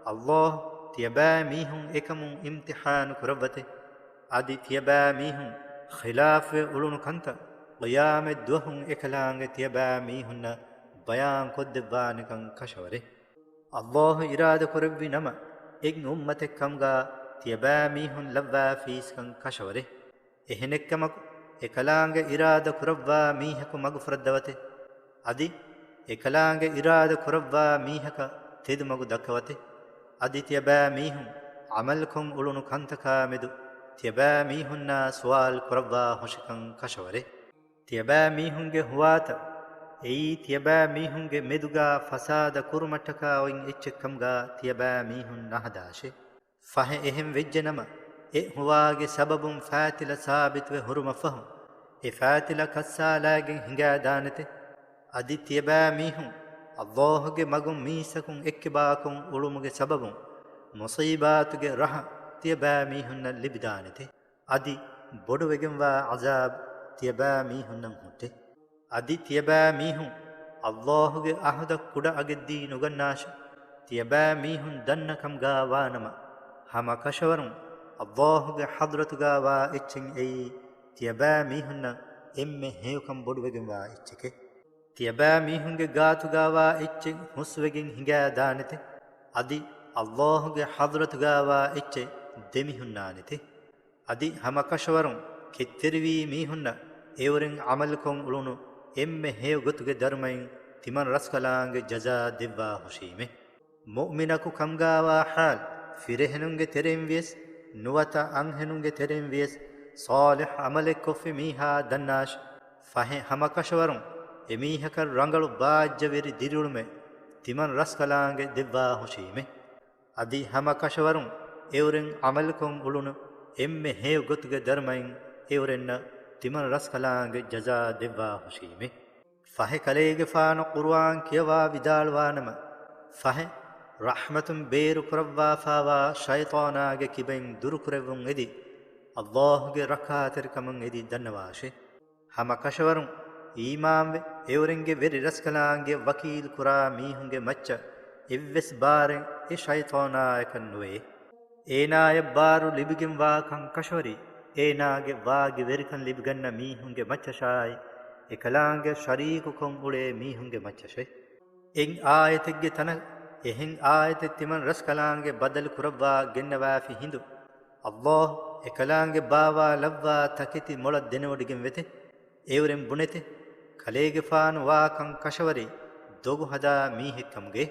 އައްލާހު ތިޔަބައިމީހުން އެކަމުން އިމްތިޙާނު ކުރައްވަތެ. އަދި ތިޔަބައިމީހުން ޚިލާފްވެ އުޅުނު ކަންތައް ޤިޔާމަތް ދުވަހުން އެކަލާނގެ ތިޔަބައިމީހުންނަށް ބަޔާން ކޮށްދެއްވާނެކަން ކަށަވަރެ. އައްލާހު އިރާދަ ކުރެއްވި ނަމަ، އެއް އުއްމަތެއް ކަމުގަ ތިޔަބައިމީހުން ލައްވާފީސްކަން ކަށަވަރެ. އެހެނެއްކަމަކު، އެކަލާނގެ އިރާދަ ކުރައްވާ މީހަކު މަގުފުރައްދަވަތެ. އަދި އެކަލާނގެ އިރާދަ ކުރައްވާ މީހަކަށް ތެދުމަގު ދައްކަވަތެ. އަދި ތިޔަބައިމީހުން ޢަމަލުކޮށް އުޅުނު ކަންތަކާ މެދު ތިޔަބައިމީހުންނާ ސުވާލު ކުރައްވާ ހުށިކަން ކަށަވަރެ. ތިޔަބައިމީހުންގެ ހުވާތައް އެއީ ތިޔަބައިމީހުންގެ މެދުގަ ފަސާދަ ކުރުމަށްޓަކާ އޮތް އެއްޗެއްކަމުގަ ތިޔަބައިމީހުން ނަހަދާށެ. ފަހެ އެހެން ވެއްޖެނަމަ، އެ ހުވާގެ ސަބަބުން ފާތިލަ ސާބިތުވެ ހުރުމަށްފަހު، އެ ފާތިލަ ކައްސާލާގެން ހިނގާދާނެތެ. އަދި ތިޔަބައިމީހުން އައްލާހުގެ މަގުން މީސްތަކުން އެއްކިބާކޮށް އުޅުމުގެ ސަބަބުން މުޞީބާތުގެ ރަހަ ތިޔަބައިމީހުންނަށް ލިބިދާނެތެ. އަދި ބޮޑުވެގެންވާ ޢަޒާބު ތިޔަބައިމީހުންނަށް ހުއްޓެ. އަދި ތިޔަބައިމީހުން އައްލާހުގެ އަހުދަށް ކުޑަ އަގެއްދީ ނުގަންނާށެ. ތިޔަބައިމީހުން ދަންނަ ކަމުގަ ވާނަމަ، ހަމަ ކަށަވަރުން އައްލާހުގެ ޙަޟްރަތުގަ ވާ އެއްޗެއް އެއީ ތިޔަބައިމީހުންނަށް އެންމެ ހެޔޮކަން ބޮޑުވެގެންވާ އެއްޗެކެ. ތިޔަބައިމީހުންގެ ގާތުގަ ވާ އެއްޗެއް ހުސްވެގެން ހިނގާދާނެތެ. އަދި އައްލާހުގެ ޙަޟްރަތުގަ ވާ އެއްޗެއް ދެމިހުންނާނެތެ. އަދި ހަމަކަށަވަރުން ކެތްތެރިވީ މީހުންނަށް އެއުރެން ޢަމަލުކޮށް އުޅުނު އެންމެ ހެޔޮ ގޮތުގެ ދަރުމައިން ތިމަން ރަސްކަލާނގެ ޖަޒާ ދެއްވާ ހުށީމެ. މުއުމިނަކު ކަމުގަވާ ޙާލު ފިރިހެނުންގެ ތެރެއިން ވިޔަސް، ނުވަތަ އަންހެނުންގެ ތެރެއިން ވިޔަސް، ޞާލިޙް ޢަމަލެއް ކޮށްފި މީހާ ދަންނާށި. ފަހެ ހަމަކަށަވަރުން އެމީހަކަށް ރަނގަޅު ބާއްޖަވެރި ދިރިއުޅުމެއް ތިމަން ރަސްކަލާނގެ ދެއްވާ ހުށީމެ. އަދި ހަމަކަށަވަރުން އެއުރެން ޢަމަލުކޮށް އުޅުނު އެންމެ ހެޔޮ ގޮތުގެ ދަރުމައިން އެއުރެންނަށް ތިމަން ރަސްކަލާނގެ ޖަޒާ ދެއްވާ ހުށީމެ. ފަހެ ކަލޭގެފާނު ޤުރުއާން ކިޔަވާ ވިދާޅުވާނަމަ، ފަހެ ރަޙްމަތުން ބޭރު ކުރައްވާފާވާ ޝައިޠާނާގެ ކިބައިން ދުރުކުރެއްވުން އެދި، އައްލާހުގެ ރައްކާތެރިކަމަށް އެދި ދަންނަވާށެ. ހަމަ ކަށަވަރުން އީމާންވެ، އެއުރެންގެ ވެރި ރަސްކަލާނގެ ވަކީލް ކުރާ މީހުންގެ މައްޗަށް އެއްވެސް ބާރެއް އެ ޝައިޠާނާއަކަށް ނުވޭ. އޭނާޔަށް ބާރު ލިބިގެންވާ ކަން ކަށަވަރީ، އޭނާގެ ވާގި ވެރިކަން ލިބިގަންނަ މީހުންގެ މައްޗަށާއި، އެކަލާނގެ ޝަރީކުކޮށް އުޅޭ މީހުންގެ މައްޗަށޭ. އެއް އާޔަތެއްގެ ތަނަށް އެހެން އާޔަތެއް ތިމަން ރަސްކަލާނގެ ބަދަލު ކުރައްވާ ގެންނަވާފި ހިނދު، އައްލާހު އެކަލާނގެ ބާވާ ލައްވާ ތަކެތި މޮޅަށް ދެނެވޮޑިގެން ވެތެ. އެއުރެން ބުނެތެ، ކަލޭގެފާނު ވާކަން ކަށަވަރީ ދޮގު ހަދާ މީހެއްކަމުގެ.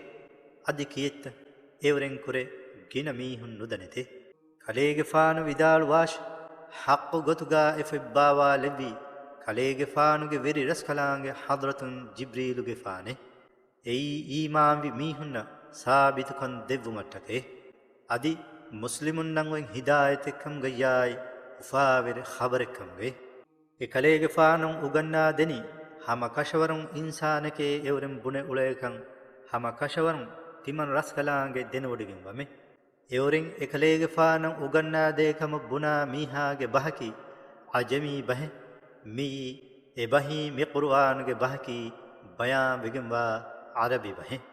އަދި ކިއެއްތަ އެއުރެން ކުރެ ގިނަ މީހުން ނުދަނެތެ. ކަލޭގެފާނު ވިދާޅުވާށި، ޙައްޤު ގޮތުގާ އެ ފޮތްބާވާލެއްވީ ކަލޭގެފާނުގެ ވެރި ރަސްކަލާނގެ ޙަޟްރަތުން ޖިބްރީލުގެފާނެ. އެއީ އީމާންވި މީހުންނަށް ސާބިތުކަން ދެއްވުމަށްޓަކައި. އަދި މުސްލިމުންނަށް އޮތް ހިދާޔަތެއްކަމުގައްޔާއި އުފާވެރި ޚަބަރެއްކަމުގައި. އެ ކަލޭގެފާނު އުގަންނާދެނީ، ހަމަ ކަށަވަރުން އިންސާނެކޭ އެއުރެން ބުނެ އުޅޭކަން، ހަމަ ކަށަވަރުން ތިމަން ރަސްކަލާނގެ ދެނެވޮޑިގެންވަމެ. އެއުރެން އެކަލޭގެފާނަށް އުގަންނާދޭ ކަމަށް ބުނާ މީހާގެ ބަހަކީ ޢަޖަމީ ބަހެއް. މިއީ އެބަހީ މި ޤުރުއާނުގެ ބަހަކީ ބަޔާންވެގެންވާ ޢަރަބި ބަހެއް.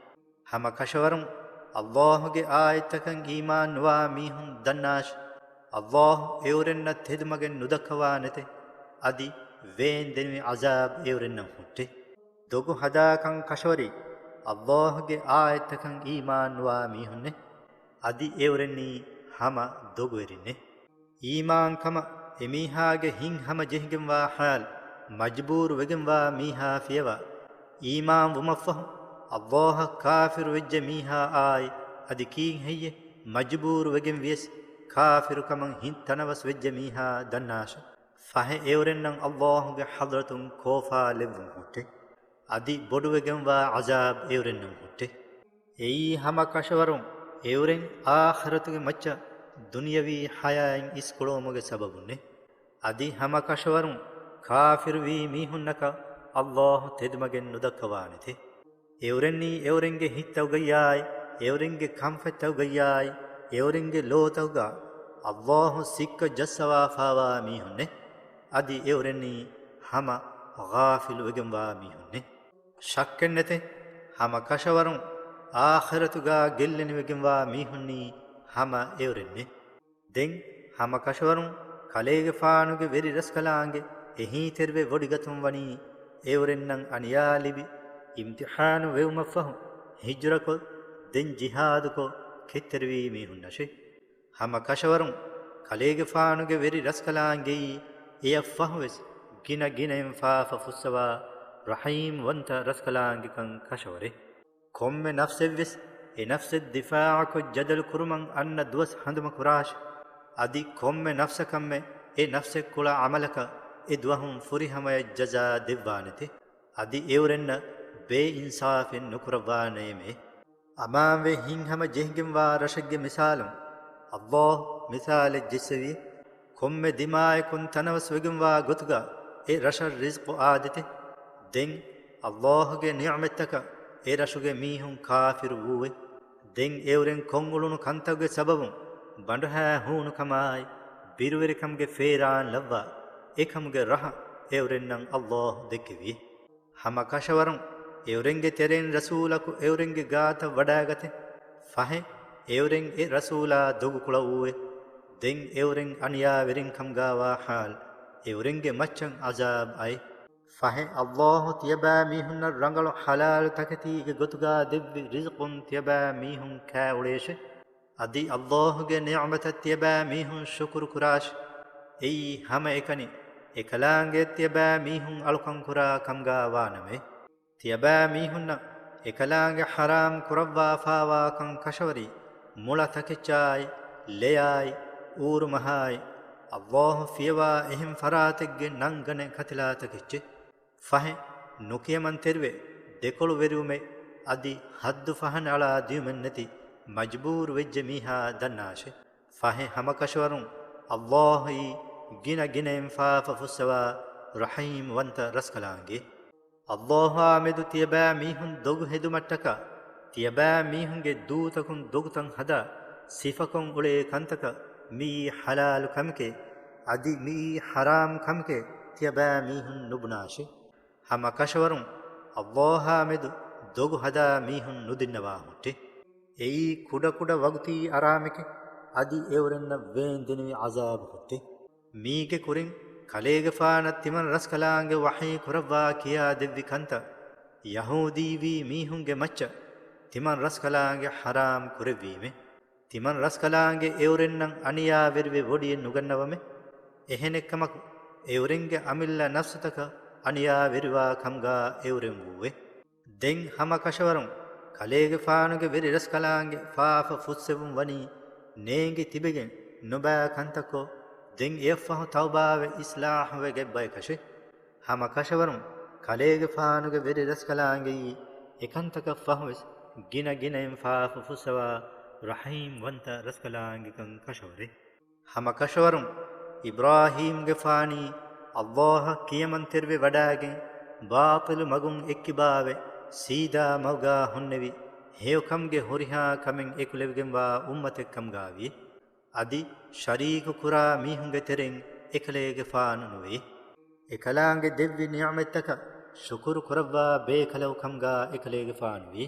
ހަމަ ކަށަވަރުން އައްލާހުގެ އާޔަތްތަކަށް އީމާން ނުވާ މީހުން ދަންނާށި، އައްލާހު އެއުރެންނަށް ތެދުމަގެއް ނުދައްކަވާނެތެ. އަދި ވޭންދެނިވި ޢަޒާބް އެއުރެންނަށް ހުއްޓެ. ދޮގު ހަދާކަން ކަށަވަރީ އައްލާހުގެ އާޔަތްތަކަށް އީމާން ނުވާ މީހުންނެ. އަދި އެއުރެންނީ ހަމަ ދޮގުވެރިންނެ. އީމާންކަމަށް އެމީހާގެ ހިތް ހަމަޖެހިގެންވާ ޙާލު، މަޖުބޫރު ވެގެންވާ މީހާ ފިޔަވާ، އީމާން ވުމަށްފަހު އައްލާހަށް ކާފިރު ވެއްޖެ މީހާ އާއި، އަދި ކީއް ހެއްޔެ؟ މަޖުބޫރު ވެގެން ވިޔަސް ކާފިރު ކަމަށް ހިތް ތަނަވަސް ވެއްޖެ މީހާ ދަންނާށެ. ފަހެ އެއުރެންނަށް އައްލާހުގެ ޙަޟްރަތުން ކޯފާ ލެއްވުން ހުއްޓެ. އަދި ބޮޑުވެގެންވާ ޢަޒާބް އެއުރެންނަށް ހުއްޓެ. އެއީ ހަމަ ކަށަވަރުން އެއުރެން އާޚިރަތުގެ މައްޗަށް ދުނިޔަވީ ޙަޔާތް އިސްކުޅުވުމުގެ ސަބަބުންނެ. އަދި ހަމަ ކަށަވަރުން ކާފިރުވީ މީހުންނަކަށް އައްލާހު ތެދުމަގެއް ނުދައްކަވާނެތެ. އެއުރެންނީ އެއުރެންގެ ހިތްތަކުގައްޔާއި، އެއުރެންގެ ކަންފަތްތަކުގައްޔާއި، އެއުރެންގެ ލޯތަކުގަ އައްލާހު ސިއްކަ ޖައްސަވާފާވާ މީހުންނެ. އަދި އެއުރެންނީ ހަމަ ޣާފިލުވެގެންވާ މީހުންނެ. ޝައްކެއްނެތެ، ހަމަ ކަށަވަރުން އާޚިރަތުގަ ގެއްލެނިވެގެންވާ މީހުންނީ ހަމަ އެއުރެންނެ. ދެން ހަމަ ކަށަވަރުން ކަލޭގެފާނުގެ ވެރި ރަސްކަލާނގެ އެހީތެރިވެ ވޮޑިގަތުން ވަނީ އެއުރެންނަށް އަނިޔާ ލިބި، އިމްތިޙާނު ވެވުމަށްފަހު ހިޖުރަކޮށް، ދެން ޖިހާދުކޮށް ކެތްތެރިވީ މީހުންނަށެ. ހަމަ ކަށަވަރުން ކަލޭގެފާނުގެ ވެރި ރަސްކަލާނގެއީ އެއަށްފަހުވެސް ގިނަ ގިނައިން ފާފަ ފުއްސަވާ ރަޙީމް ވަންތަ ރަސްކަލާނގެކަން ކަށަވަރެ. ކޮންމެ ނަފްސެއްވެސް އެ ނަފްސެއް ދިފާޢުކޮށް ޖަދަލު ކުރުމަށް އަންނަ ދުވަސް ހަނދުމަ ކުރާށި. އަދި ކޮންމެ ނަފްސަކަށްމެ އެ ނަފްސެއް ކުޅަ ޢަމަލަކަށް އެ ދުވަހުން ފުރިހަމަޔަށް ޖަޒާ ދެއްވާނެތެ. އަދި އެއުރެންނަށް ބޭއިންސާފެއް ނުކުރައްވާނައެމެ. އަމާންވެ ހިތްހަމަ ޖެހިގެންވާ ރަށެއްގެ މިސާލުން، އައްލާހު މިސާލެއް ޖެއްސެވި، ކޮންމެ ދިމާޔަކުން ތަނަވަސްވެގެންވާ ގޮތުގަ އެ ރަށަށް ރިޒްޤު އާދެތެ. ދެން އައްލާހުގެ ނިޢުމަތްތަކަށް އެ ރަށުގެ މީހުން ކާފިރު ވޫވެ. ދެން އެއުރެން ކޮށްއުޅުނު ކަންތަކުގެ ސަބަބުން ބަނޑުހައި ހޫނުކަމާއި، ބިރުވެރިކަމުގެ ފޭރާން ލައްވާ އެކަމުގެ ރަހަ އެއުރެންނަށް އައްލާހު ދެއްކެވި. ހަމަ ކަށަވަރުން އެއުރެންގެ ތެރެއިން ރަސޫލަކު އެއުރެންގެ ގާތަށް ވަޑައިގަތެ. ފަހެ އެއުރެން އެ ރަސޫލާ ދޮގުކުޅަ ވޫވެ. ދެން އެއުރެން އަނިޔާވެރިން ކަމުގާވާ ޙާލު އެއުރެންގެ މައްޗަށް ޢަޒާބް އައި. ފަހެ އައްލާހު ތިޔަބައިމީހުންނަށް ރަނގަޅު ޙަލާލު ތަކެތީގެ ގޮތުގާ ދެއްވި ރިޒްޤުން ތިޔަބައިމީހުން ކާއުޅޭށެ. އަދި އައްލާހުގެ ނިޢުމަތަށް ތިޔަބައިމީހުން ޝުކުރު ކުރާށި. އެއީ ހަމައެކަނި އެކަލާނގެ ތިޔަބައިމީހުން އަޅުކަން ކުރާ ކަމުގާ ވާނަމޭ. ތިޔަބައިމީހުންނަށް އެކަލާނގެ ޙަރާމް ކުރައްވާފާވާކަން ކަށަވަރީ މުޅަ ތަކެއްޗާއި، ލެޔާއި، އޫރުމަހާއި، އައްލާހު ފިޔަވާ އެހެން ފަރާތެއްގެ ނަންގަނެ ކަތިލާ ތަކެއްޗެއް. ފަހެ ނުކިޔަމަންތެރިވެ ދެކޮޅުވެރިވުމެއް އަދި ހައްދު ފަހަނައަޅާ ދިޔުމެއްނެތި މަޖުބޫރު ވެއްޖެ މީހާ ދަންނާށެ. ފަހެ ހަމަކަށަވަރުން ﷲ އީ ގިނަ ގިނައިން ފާފަ ފުއްސަވާ ރަޙީމް ވަންތަ ރަސްކަލާނގެ. ﷲ އާ މެދު ތިޔަބައިމީހުން ދޮގު ހެދުމަށްޓަކާ، ތިޔަބައިމީހުންގެ ދޫތަކުން ދޮގުތައް ހަދާ، ސިފަކޮށް އުޅޭ ކަންތަކަށް މިއީ ޙަލާލު ކަމެކޭ، އަދި މިއީ ޙަރާމް ކަމެކޭ ތިޔަބައިމީހުން ނުބުނާށޭ. ހަމަ ކަށަވަރުން ﷲ އާ މެދު ދޮގު ހަދާ މީހުން ނުދިންނަވާ ހުއްޓޭ. އެއީ ކުޑަކުޑަ ވަގުތީ އަރާމެކޭ، އަދި އެއުރެންނަށް ވޭންދެނިވި ޢަޒާބު ހުއްޓޭ. މީގެ ކުރިން ކަލޭގެފާނަށް ތިމަން ރަސްކަލާނގެ ވަޙީ ކުރައްވާ ކިޔާ ދެއްވި ކަންތައް، ޔަހޫދީވީ މީހުންގެ މައްޗަށް ތިމަން ރަސްކަލާނގެ ޙަރާމް ކުރެއްވީމޭ. ތިމަން ރަސްކަލާނގެ އެއުރެންނަށް އަނިޔާވެރިވެ ވޮޑިއެއް ނުގަންނަވަމޭ. އެހެނެއްކަމަކު، އެއުރެންގެ އަމިއްލަ ނަފްސުތަކަށް އަނިޔާވެރިވާ ކަމުގާ އެއުރެން ވޫއޭ. ދެން ހަމަ ކަށަވަރުން ކަލޭގެފާނުގެ ވެރި ރަސްކަލާނގެ ފާފަ ފުއްސެވުން ވަނީ ނޭނގި ތިބެގެން ނުބައި ކަންތައްކޮށް، ދެން އެއަށްފަހު ތައުބާވެ އިޞްލާޙުވެ ގެއްބައި ކަށޭ. ހަމަ ކަށަވަރުން ކަލޭގެފާނުގެ ވެރި ރަސްކަލާނގެއީ އެކަންތަކަށް ފަހުވެސް ގިނަ ގިނައިން ފާފަ ފުއްސަވާ ރަޙީމް ވަންތަ ރަސްކަލާނގެކަން ކަށަވަރޭ. ހަމަ ކަށަވަރުން އިބްރާހީމްގެފާނީ ﷲ އަށް ކިޔަމަންތެރިވެ ވަޑާގެން، ބާޠިލު މަގުން އެއްކިބާވެ، ސީދާ މަގުގާ ހުންނެވި، ހެޔޮކަމުގެ ހުރިހާ ކަމެއް އެކުލެވިގެންވާ އުއްމަތެއް ކަމުގާވި. އަދި ޝަރީކު ކުރާ މީހުންގެ ތެރެއިން އެކަލޭގެފާނު ނުވޭ. އެކަލާނގެ ދެއްވި ނިޢުމަތްތަކަށް ޝުކުރު ކުރައްވާ ބޭކަލަކު ކަމުގާ އެކަލޭގެފާނު ވޭ.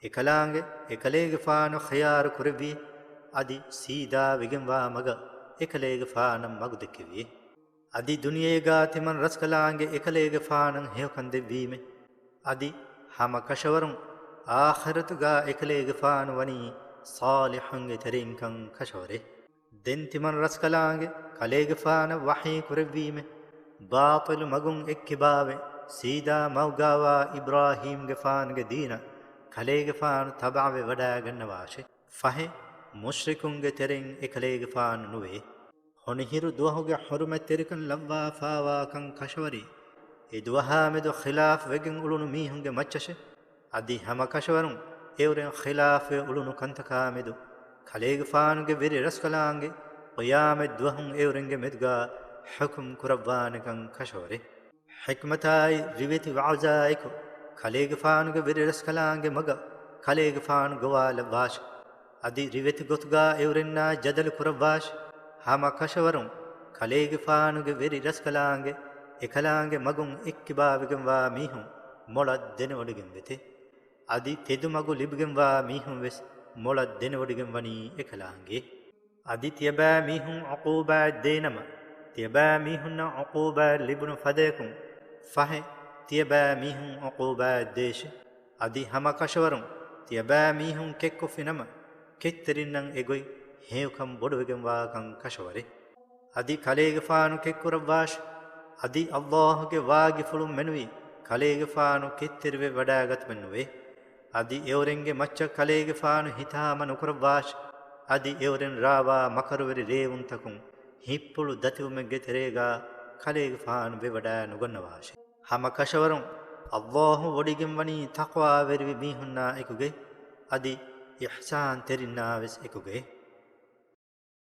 އެކަލާނގެ އެކަލޭގެފާނު ޚިޔާރު ކުރެއްވި، އަދި ސީދާ ވެގެންވާ މަގަށް އެކަލޭގެފާނަށް މަގު ދެއްކެވި. އަދި ދުނިޔޭގާ ތިމަން ރަސްކަލާނގެ އެކަލޭގެފާނަށް ހެޔޮކަން ދެއްވީމެ. އަދި ހަމަ ކަށަވަރުން އާޚިރަތުގާ އެކަލޭގެފާނު ވަނީ ޞާލިޙުންގެ ތެރެއިންކަން ކަށަވަރޭ. ދެން ތިމަން ރަސްކަލާނގެ ކަލޭގެފާނަށް ވަޙީ ކުރެއްވީމެ، ބާޠިލު މަގުން އެއްކިބާވެ، ސީދާ މަގުގާވާ އިބްރާހީމްގެފާނުގެ ދީނަށް ކަލޭގެފާނު ތަބަޢަވެ ވަޑާގަންނަވާށެ. ފަހެ، މުޝްރިކުންގެ ތެރެއިން އެކަލޭގެފާނު ނުވޭ. ހޮނިހިރު ދުވަހުގެ ޙުރުމަތްތެރިކަން ލައްވާފާވާކަން ކަށަވަރީ، އެ ދުވަހާ މެދު ޚިލާފް ވެގެން އުޅުނު މީހުންގެ މައްޗަށެ. އަދި ހަމަ ކަށަވަރުން އެއުރެން ޚިލާފްވެ އުޅުނު ކަންތަކާ މެދު ކަލޭގެފާނުގެ ވެރި ރަސްކަލާނގެ ޤިޔާމަތް ދުވަހުން އެއުރެންގެ މެދުގާ ޙުކުމް ކުރައްވާނެކަން ކަށަވަރޭ. ޙިކްމަތާއި ރިވެތި ވަޢުޒާއެކު، ކަލޭގެފާނުގެ ވެރި ރަސްކަލާނގެ މަގަށް ކަލޭގެފާނު ގޮވާލައްވާށި. އަދި ރިވެތި ގޮތުގާ އެއުރެންނާ ޖަދަލު ކުރައްވާށި. ހަމަ ކަށަވަރުން ކަލޭގެފާނުގެ ވެރި ރަސްކަލާނގެ އެކަލާނގެ މަގުން އެއްކިބާވެގެންވާ މީހުން މޮޅަށް ދެނެވޮޑިގެން ވެތެ. އަދި ތެދު މަގު ލިބިގެންވާ މީހުން ވެސް މޮޅަށް ދެނެވޮޑިގެން ވަނީ އެކަލާނގެ. އަދި ތިޔަބައިމީހުން ޢުޤޫބާތް ދޭނަމަ، ތިޔަބައިމީހުންނަށް ޢުޤޫބާތް ލިބުނު ފަދަޔަކުން ފަހެ، ތިޔަބައިމީހުން ޢުޤޫބާތް ދޭށި. އަދި ހަމަ ކަށަވަރުން ތިޔަބައިމީހުން ކެއްކޮށްފިނަމަ، ކެތްތެރިންނަށް އެގޮތް ހެޔޮކަން ބޮޑުވެގެންވާކަން ކަށަވަރޭ. އަދި ކަލޭގެފާނު ކެއްކުރައްވާށި. އަދި ﷲ ގެ ވާގިފުޅުން މެނުވީ، ކަލޭގެފާނު ކެތްތެރިވެ ވަޑާގަތުމެއް ނުވޭ. އަދި އެއުރެންގެ މައްޗަށް ކަލޭގެފާނު ހިތާމަ ނުކުރައްވާށި. އަދި އެއުރެން ރާވާ މަކަރުވެރި ރޭވުންތަކުން ހިތްޕުޅު ދަތިވުމެއްގެ ތެރޭގާ ކަލޭގެފާނު ވެވަޑާ ނުގަންނަވާށި. ހަމަ ކަށަވަރުން ﷲ ވޮޑިގެންވަނީ ތަޤްވާވެރިވި މީހުންނާ އެކުގައި. އަދި އިޙްސާންތެރިންނާ ވެސް އެކުގައި.